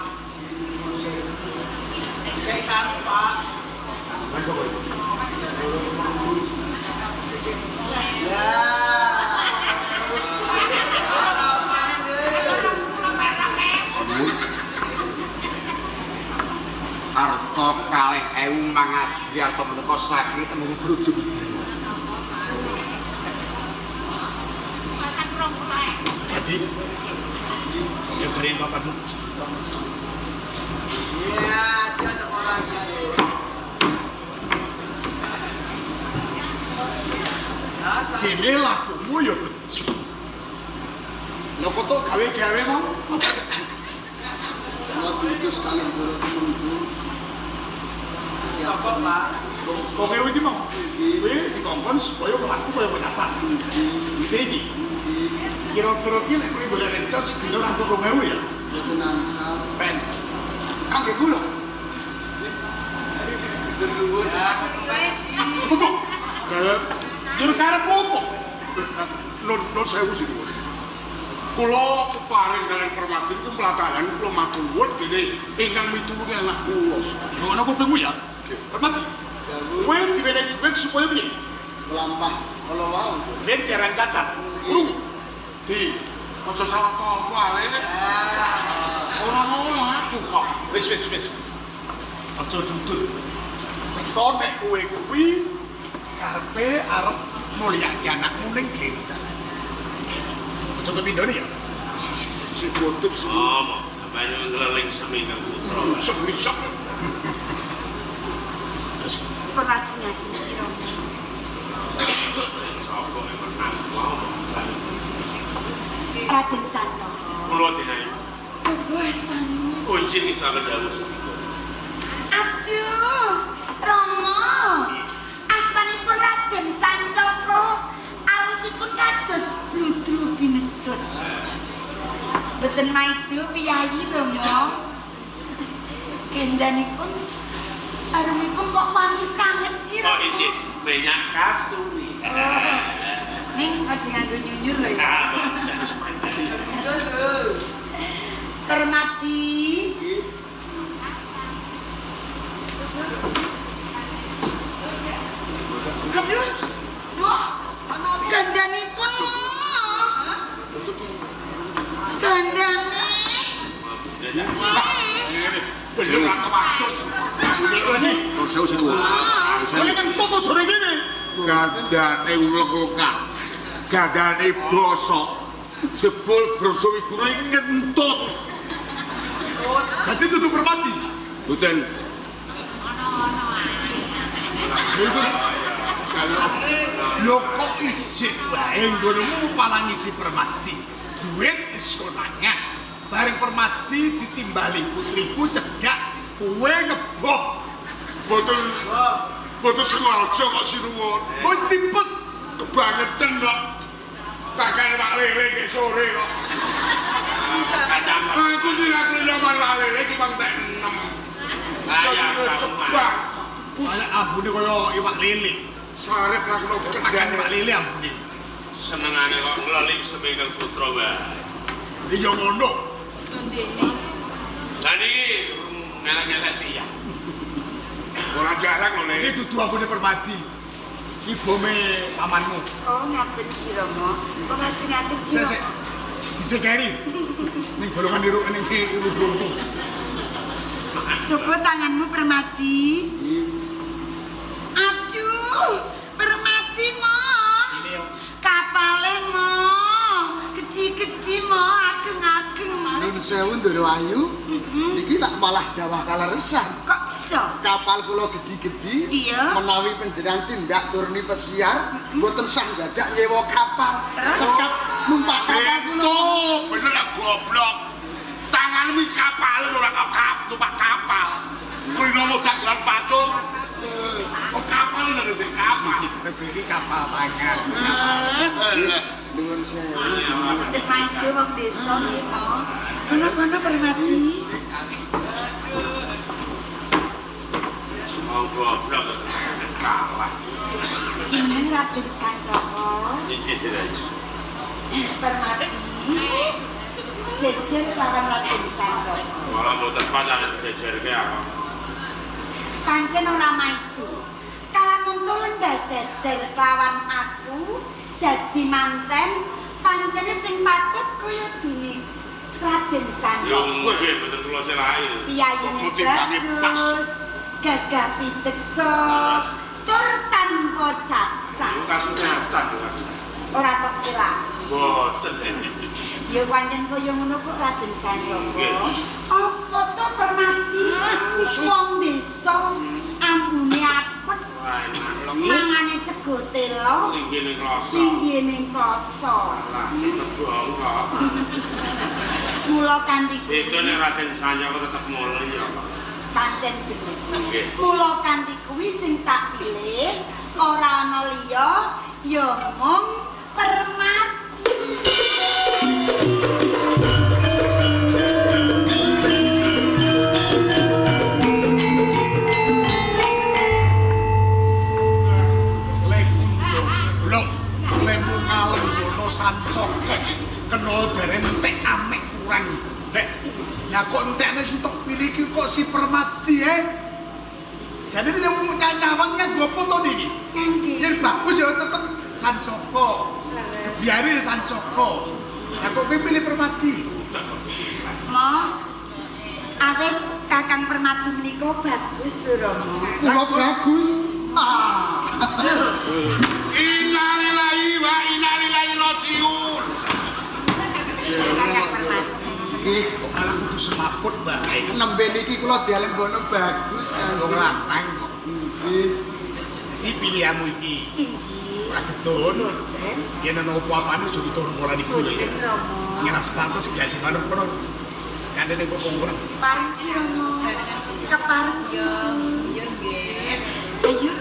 Speaker 1: Kayak sangu, Pak. Ya. Halo, panen
Speaker 5: Arta kalih ewu mangadri arta menika saking Temenggung Brojo.
Speaker 2: Jadi saya beri papanmu.
Speaker 1: Iya, aja sekolah iki.
Speaker 2: Dene lakumu ya becik. Lha kok tok gawe-gawe mau?
Speaker 1: Kula diutus kalih Ndoro Tumenggung. Sapa, Pak?
Speaker 2: Kok kowe iki mau? Kowe dikongkon supaya mlaku kaya cacat. Iki iki. Kira-kira ki lek kowe golek rencana sedina ora entuk 2000 ya?
Speaker 1: Mboten angsal.
Speaker 2: Ben.
Speaker 1: Kangge kula. Nuwun.
Speaker 2: Apa? Yo karepmu apa?
Speaker 7: Nun sewu sinuwun. Kula keparing kalian Permati niku mlataran kula matur nuwun dene ingkang mitulungi anak kula.
Speaker 2: Ngono kupingmu ya? Permati. Kowe diwenehi dhuwit supaya piye?
Speaker 1: Mlampah kala wau.
Speaker 2: Ben diaran cacat. Krungu.
Speaker 7: Di, aja salah tampa ale. Ora ngono aku kok.
Speaker 2: Wis wis wis. Aja dudut. Cetha nek kowe kuwi karepe arep mulyake anakmu ning Dewi Dalan. Aja kepindhone ya.
Speaker 7: Si boten sih.
Speaker 3: Ngomong. Banyu ngleling semi kang putra.
Speaker 7: Semi-semi.
Speaker 4: Pun lajengaken si Rama.
Speaker 3: Sapa yang menang wae.
Speaker 4: Raden Sancaka.
Speaker 3: Kula dinayu.
Speaker 4: Coba astamu.
Speaker 3: Kunci ngisake dawuh sendika.
Speaker 4: Aduh, Rama. Astanipun Raden Sancaka alusipun kados bludru binesut. Mboten maido piyayi lho, Mo. Gendanipun arumipun kok wangi sanget sih,
Speaker 3: Oh, iki minyak kasturi.
Speaker 4: Ning aja nganggo nyunyur lho ya. Permati. Coba. Aduh, wah, gandanipun mo. Gandane.
Speaker 7: Bener ora kewadus.
Speaker 5: Nuwun sewu sinuwun.
Speaker 2: Kowe kentut to jare kene.
Speaker 5: Gandane ulek-ulekan. Gandane bosok. Jebul Broso Wiguna iki ngentut.
Speaker 2: Dadi dudu Permati.
Speaker 5: Mboten.
Speaker 2: Lho kok ijik wae nggonmu palangi si Permati. Duit wis konangan. Bareng Permati ditimbali putriku cedhak kowe ngebok.
Speaker 7: Mboten mboten sengaja kok sinuwun.
Speaker 2: Wis dipet
Speaker 7: Kebangetan kok. Takane Pak Lele ki sore kok.
Speaker 3: Kacamata.
Speaker 7: Aku ki aku nyaman Pak Lele ki pang tek 6.
Speaker 3: Kaya
Speaker 7: sebah.
Speaker 2: Malah ambune kaya iwak lele.
Speaker 7: Sarep ra kena
Speaker 2: Tekan
Speaker 7: kendane.
Speaker 2: iwak lele ambune.
Speaker 3: Senengane kok ngleling semi kang putra wae.
Speaker 2: Iya ngono.
Speaker 8: Ndene.
Speaker 3: Lah niki ngelek-ngelek tiyang.
Speaker 7: Ora jarang lho Le.
Speaker 2: Iki dudu ambune Permati. Iki bome pamanmu.
Speaker 4: Oh, ngaten si Rama. Pun lajengaken si
Speaker 2: Sik sik.
Speaker 4: Rama.
Speaker 2: Isih keri. Ning golongan niru ning urung.
Speaker 4: Coba tanganmu Permati. Aduh, Permati mo. Kapale mo. Gedhi-gedhi mo, ageng-ageng.
Speaker 1: Nun sewu Ndoro Ayu. Niki lak malah dawah kaleresan.
Speaker 4: Kok bisa?
Speaker 1: Kapal kula gedhi-gedhi.
Speaker 4: Iya.
Speaker 1: Menawi panjenengan tindak turni pesiar, mboten sah dadak nyewa kapal.
Speaker 4: Terus?
Speaker 1: Sekap numpak kapal kula.
Speaker 7: Itu bener lah goblok. Tanganmu iki kapal ora kok kap numpak kapal. Kuwi ngomong dagelan pacul. Oh kapal lho ndek kapal.
Speaker 2: Iki kapal tangan.
Speaker 1: Nuwun sewu.
Speaker 4: Mboten maido wong desa nggih mo. Kono-kono Permati.
Speaker 3: Wong goblok kok kalah.
Speaker 4: Jeneng Raden Sancaka.
Speaker 3: Iki dirayu.
Speaker 4: Permati. Jejer lawan Raden Sancaka.
Speaker 3: Malah mboten pas ane dijejerke aku.
Speaker 4: Pancen ora maido. Kalamunto lenggah jejer lawan aku dadi manten pancene sing patut kaya dene Raden
Speaker 3: Yo
Speaker 4: Sancaka.
Speaker 3: nggih mboten kula selaki.
Speaker 4: Piyayine
Speaker 7: Kok timbange pas.
Speaker 4: bagus, gagah piteksa, tur tanpa cacat.
Speaker 3: Yo kasunyatan yo kasunyatan.
Speaker 4: Ora tok selaki.
Speaker 3: Mboten.
Speaker 4: Ya pancen kaya ngono kok Raden Sancaka.
Speaker 3: Nggih.
Speaker 4: Apa to Permati? Wong desa ambune apek,
Speaker 3: Wah enak.
Speaker 4: mangane sego telo,
Speaker 3: Linggi ning kloso.
Speaker 4: linggihe ning kloso.
Speaker 3: Alah, cepet bohong kok.
Speaker 4: Mula kanthi
Speaker 3: Itu nek Raden Sancaka tetep mulya kok.
Speaker 4: pancen bener.
Speaker 3: Nggih.
Speaker 4: Mula kanthi kuwi sing tak pilih ora ana liya ya mung Permati.
Speaker 2: Le kundung blok lemu ngalenggono Sancaka kena daren entek amik kurang. Nek ya kok entekne sing tok pilih iki kok si Permati eh. Jane yang nyawang nganggo apa to niki?
Speaker 4: Ngangge.
Speaker 2: Yen bagus ya tetep Sancaka.
Speaker 4: Leres.
Speaker 2: Biare Sancaka. Ya kok kowe pilih Permati?
Speaker 4: Mo, awit Kakang Permati menika bagus lho Rama.
Speaker 1: Kula bagus. Ah.
Speaker 7: Innalillahi wa inna ilaihi rajiun.
Speaker 4: Kakang Permati.
Speaker 1: Nggih.
Speaker 2: Kok malah kudu semaput bae.
Speaker 1: Nembe niki kula dialembono bagus
Speaker 2: Wong lanang kok.
Speaker 1: Nggih.
Speaker 2: Dadi pilihanmu iki.
Speaker 4: Inji.
Speaker 2: Ora gedon.
Speaker 4: Mboten.
Speaker 2: Yen ana apa-apane aja diturun iku lho.
Speaker 4: Mboten Rama.
Speaker 2: Ngeras pantes gaji manuk kono. Kandhane kok ora.
Speaker 4: Pareng Rama. Kepareng
Speaker 8: Yo, yo nggih.
Speaker 4: Ayo,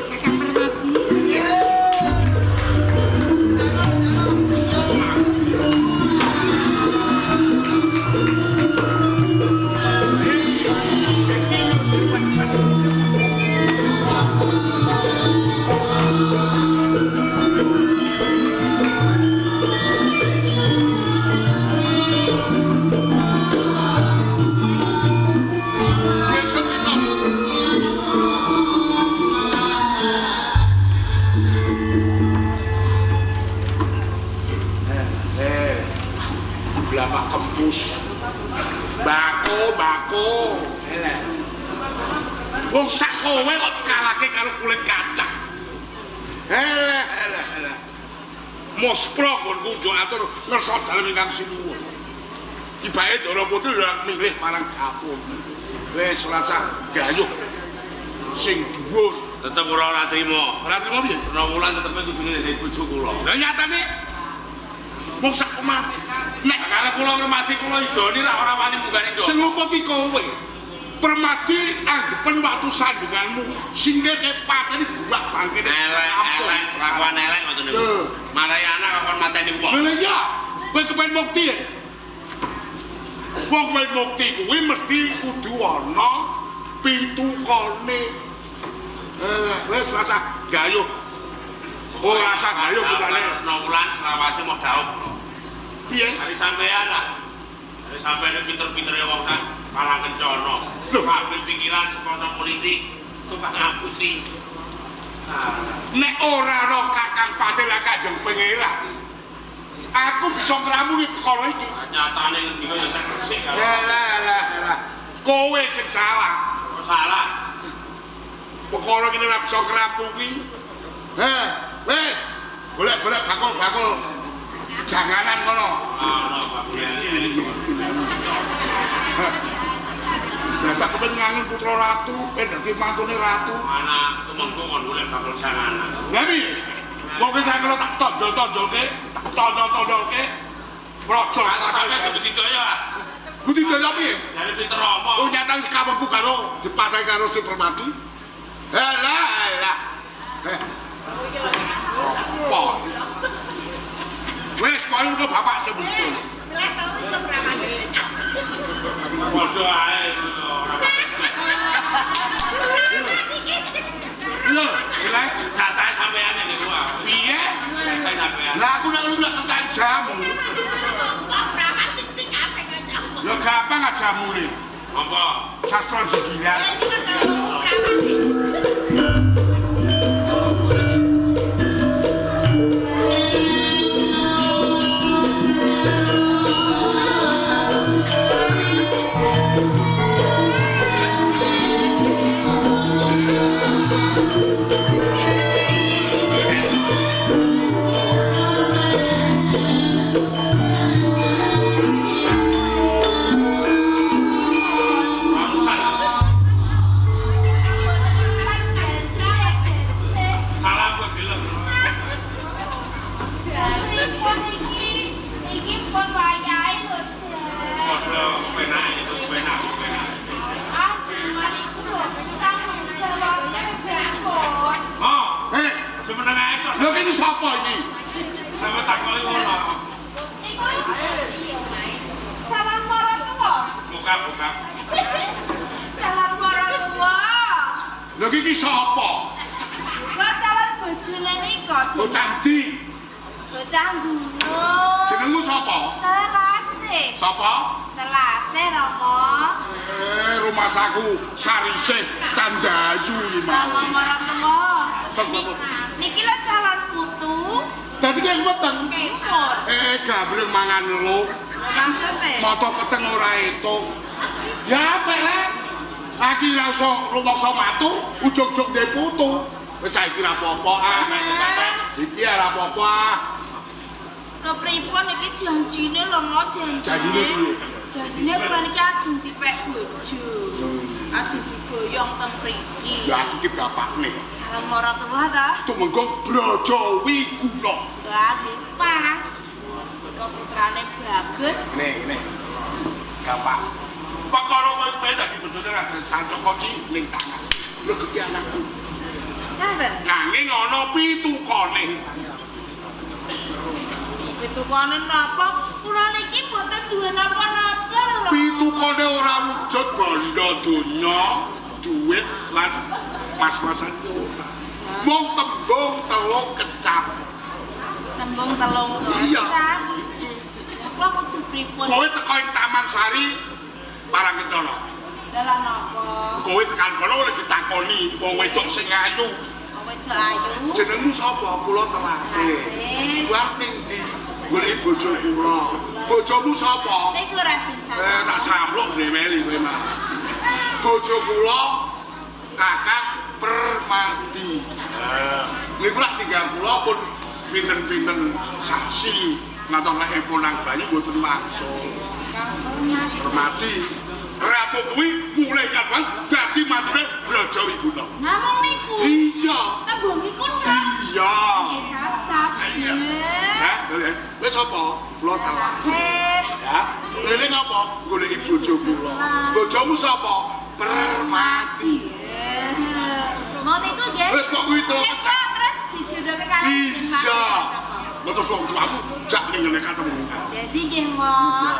Speaker 4: Kakang Permati. Ayo.
Speaker 7: Blamak kempus. Bako, bako. Elek. Wong sak kowe kok dikalahke karo kulit kaca. Eleh, eleh, eleh. Mospro nggonku njuk atur ngersa dalem ingkang sinuwun. Tibake Ndara Putri ora milih marang dapur. Wis ora usah gayuh sing dhuwur.
Speaker 3: Tetep ora trimo.
Speaker 7: Ora trimo piye?
Speaker 3: Rong wulan tetepe kudune dadi bojo kula.
Speaker 7: Lah nyatane wong sak mati. Nek
Speaker 3: Karep kula Permati kula idoni ra ora wani munggah ning
Speaker 7: sing luputi kowe. Permati anggepen watu sandunganmu singke pateni buak bangkene.
Speaker 3: Elek, elek, kelakuan elek ngoten niku. Marai anak kok kon mateni wong.
Speaker 7: Lha iya, kowe kepen mukti ya? Wong kepen mukti kuwi mesti kudu ana pitukane. Wis rasah gayuh. Ora rasah gayuh putrane.
Speaker 3: Rong wulan selawase mau daup.
Speaker 7: Piye?
Speaker 3: Dari sampean lah. Dari sampean pinter-pintere wong sak Palang Kencana.
Speaker 7: Lho.
Speaker 3: Kabeh pikiran sponsor politik tukang ngapusi.
Speaker 7: Nek ora ana Kakang Pacil Kanjeng Pangeran, aku bisa ngramuni perkara iki.
Speaker 3: Nyatane ngendika ya tak resik karo.
Speaker 7: Lah lah lah. Kowe sing salah.
Speaker 3: Kok salah?
Speaker 7: Perkara ngene ora bisa ngrampungi. Heh, wis. Golek-golek bakul-bakul janganan kono.
Speaker 3: Ana bakul.
Speaker 7: Dadak kepen ngangen putra ratu, ben dadi mantune ratu.
Speaker 3: Ana tumenggung kon golek bakul janganan.
Speaker 7: Lah piye? Wong ki sakelo tak tonjol-tonjolke, tak tonjol-tonjolke. Praja
Speaker 3: Sampe budidaya ah.
Speaker 7: Budidaya piye?
Speaker 3: Jare pinter omong.
Speaker 7: Oh nyatane sekawengku karo dipasai karo si Permati. Halah halah. Apa? Wis pokoke kok bapak sing budidaya.
Speaker 3: Padha ae ora.
Speaker 7: Lho, lha
Speaker 3: Jatahe sampean niku ah.
Speaker 7: piye?
Speaker 3: Jatahe sampean.
Speaker 7: Lah aku nek ngono tekan jamu. Ya gampang aja jamune.
Speaker 3: Apa?
Speaker 7: Sastra jegilan.
Speaker 3: Salah kowe gelem.
Speaker 9: Iki pun wayahe lho, Jan.
Speaker 3: Padha penake itu penak penak.
Speaker 9: Ah, cuman iku lho, tanggung jawabnya pripun?
Speaker 3: Oh,
Speaker 7: Eh,
Speaker 3: semeneng ae tok.
Speaker 7: lho iki sapa iki?
Speaker 3: Sampe takoki ngono.
Speaker 9: Iku calon mara tuwa.
Speaker 3: Buka buka.
Speaker 9: Calon mara tuwa.
Speaker 7: Lho iki sapa?
Speaker 9: Lho calon bojone nika.
Speaker 7: Bocah ndi?
Speaker 9: Bocah gunung.
Speaker 7: Jenengmu sapa?
Speaker 9: Telase.
Speaker 7: Sapa?
Speaker 9: Telase Rama.
Speaker 7: Rumasaku Sarisih Candayu iki
Speaker 9: Rama
Speaker 7: mau.
Speaker 9: mara tuwa.
Speaker 7: Sapa?
Speaker 9: Niki lho calon putu.
Speaker 7: Dadi ki wis meteng.
Speaker 9: Kepur.
Speaker 7: Gambreng mangan lo.
Speaker 9: Maksude?
Speaker 7: Mata peteng ora etuk. Ya apik le. Aku ora iso rumangsa matu, ujug-ujug ndek putu. Wis saiki ora apa-apa ah. Iki ora apa-apa ah.
Speaker 9: Lho pripun iki janjine lho mo janjine.
Speaker 7: Janjine piye?
Speaker 9: Janjine kula niki ajeng dipek bojo. Ajeng diboyong teng mriki.
Speaker 7: Ya aku ki bapakne.
Speaker 9: Calon maratuwa ta?
Speaker 7: Tumenggung Braja Wiguna.
Speaker 9: Lah nggih pas. Kok putrane bagus.
Speaker 7: Ngene, ngene. Gampang. Perkara kowe pengen dadi bendone Raden Sancaka ki ning tangan. Legeki anakku.
Speaker 9: Ngaten.
Speaker 7: Nanging ana pitukane.
Speaker 9: Pitukane napa? Kula niki mboten duwe napa-napa lho.
Speaker 7: Pitukane ora wujud bondo donya, duit lan mas-masan ki ora. Mung tembung telung kecap.
Speaker 9: Tembung telung
Speaker 7: Iya.
Speaker 9: kecap. Kula kudu pripun?
Speaker 7: Kowe teko ing Taman Sari Parang Kencana.
Speaker 9: Lah napa?
Speaker 7: Kowe tekan kono oleh ditakoni wong wedok sing ayu.
Speaker 9: Wong wedok ayu.
Speaker 7: Jenengmu sapa? Kula Telase.
Speaker 9: Telase.
Speaker 7: Kuwi arep ning ndi? Goleki bojo kula. Bojomu sapa?
Speaker 9: Niku Raden Sancaka.
Speaker 7: Tak sampluk dreweli kowe malah. Bojo kula Kakang Permadi. Niku lak tinggal kula pun pinten-pinten saksi ngatos lek pun nang bayi mboten wangsul. Permadi. Rapo kuwi mulai kapan dadi mantune Braja Wiguna.
Speaker 9: Namung niku.
Speaker 7: Iya.
Speaker 9: Tembung niku lho.
Speaker 7: Iya.
Speaker 9: Nggih cacap.
Speaker 7: Iya. Hah? Wis apa? Kula Telase. Ya. Rene ngapa? Goleki bojo kula. Bojomu sapa? Permati.
Speaker 9: Mau niku nggih.
Speaker 7: Wis kok kuwi to.
Speaker 9: Terus dijodohke karo
Speaker 7: Iya. Metu wong tuamu jak ning ngene ketemu.
Speaker 9: Jadi nggih, Mok.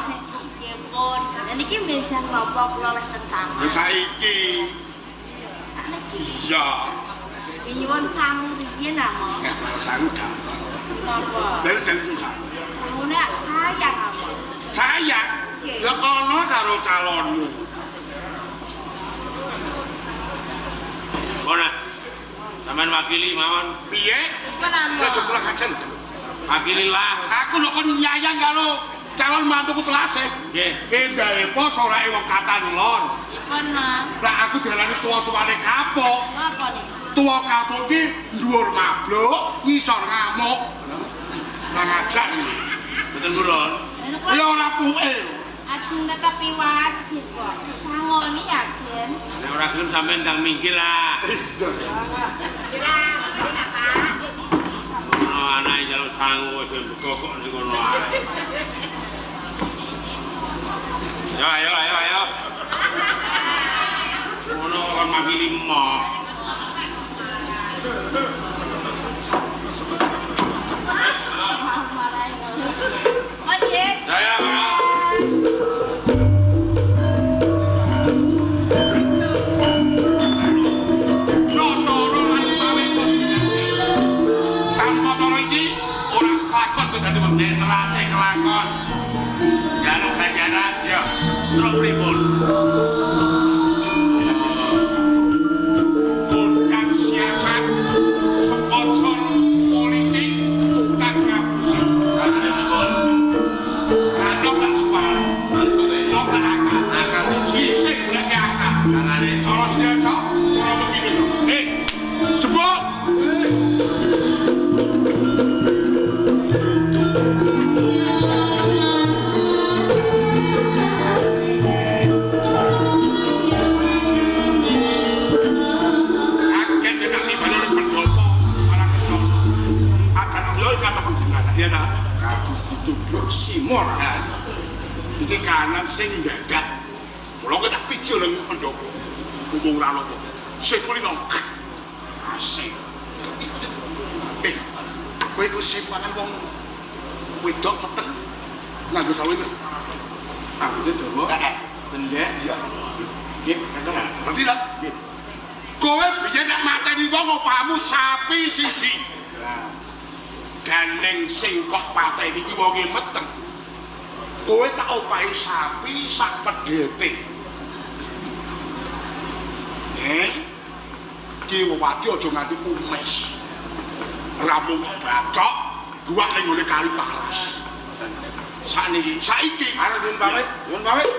Speaker 9: Nggih pun. Lah niki benjang napa kula leh tentang.
Speaker 7: Ya saiki.
Speaker 9: Niki
Speaker 7: Iya.
Speaker 9: nyuwun sangu riyen ah, Mok.
Speaker 7: Nggak malah sangu gampang.
Speaker 9: Napa?
Speaker 7: Lha jane itu sangu.
Speaker 9: Sangune sayang apa?
Speaker 7: Sayang. Ya kono karo calonmu.
Speaker 3: Kono. Sampeyan wakili mawon.
Speaker 7: Piye?
Speaker 9: Pripun ah,
Speaker 7: Ya
Speaker 9: Mok?
Speaker 7: aja kurang ajar.
Speaker 3: Wakililah.
Speaker 7: Aku lho kon nyayang karo calon mantuku Telase.
Speaker 3: Nggih.
Speaker 7: Endahe pos orake wong katan lor.
Speaker 9: Pripun, Mok?
Speaker 7: Lah aku diarani tuwa-tuwane kapok.
Speaker 9: Napa niku?
Speaker 7: Tuwa kapok ki dhuwur mabluk, ngisor ngamuk. Lah ngajak iki.
Speaker 3: Mboten purun.
Speaker 7: Ya ora puke.
Speaker 9: Ajeng netepi wajib kok. Sangoni ya, Gen.
Speaker 3: Nek ora gelem sampeyan ndang minggir lah.
Speaker 7: Iya.
Speaker 9: Lah, Pak.
Speaker 3: Ono anake njaluk sangu aja mbekokok ning kono ae. Ayo ayo ayo ayo. Ngono kon makili mok.
Speaker 9: Oke.
Speaker 3: Ya ya.
Speaker 7: Tanpa cara iki ora kelakon kok dadi wong.
Speaker 3: Nek terase kelakon. Jaluk ganjaran
Speaker 7: Ya.
Speaker 3: terus pripun?
Speaker 7: Tukang siasat, sponsor politik, tukang ngapusi.
Speaker 3: Carane pripun?
Speaker 7: Kanom lak suara,
Speaker 3: Maksude
Speaker 7: nom lak akal.
Speaker 3: akal sing piye?
Speaker 7: Isih goleke akal.
Speaker 3: Carane
Speaker 7: Cara siasat, cara begini cok. Jebuk. Kaget nek tibane ning pendopo marang kendono. Adan yo kata penjenengan. Iya ta? Kadu ditubruk simor. Iki kanan sing dadak. Kula kok tak pijul nang pendopo. Ngomong ora ana apa. Sing kulino. Asik. Kowe iku sipangan wong wedok meteng nganggo sawo iki.
Speaker 10: Rambutnya dawa, cendhek.
Speaker 7: Iya.
Speaker 10: Nggih, kakak.
Speaker 7: Ngerti ta?
Speaker 10: Nggih.
Speaker 7: Kowe biyen nek mateni wong opamu sapi siji. Gandeng sing kok pateni iki wonge meteng. Kowe tak opahi sapi sak pedhete. Ki wewadi aja nganti kumes. Rampung kok bacok, guwak ning ngene kali Paras.
Speaker 10: Sakniki
Speaker 7: Saiki
Speaker 10: arep nyuwun pamit, nyuwun pamit.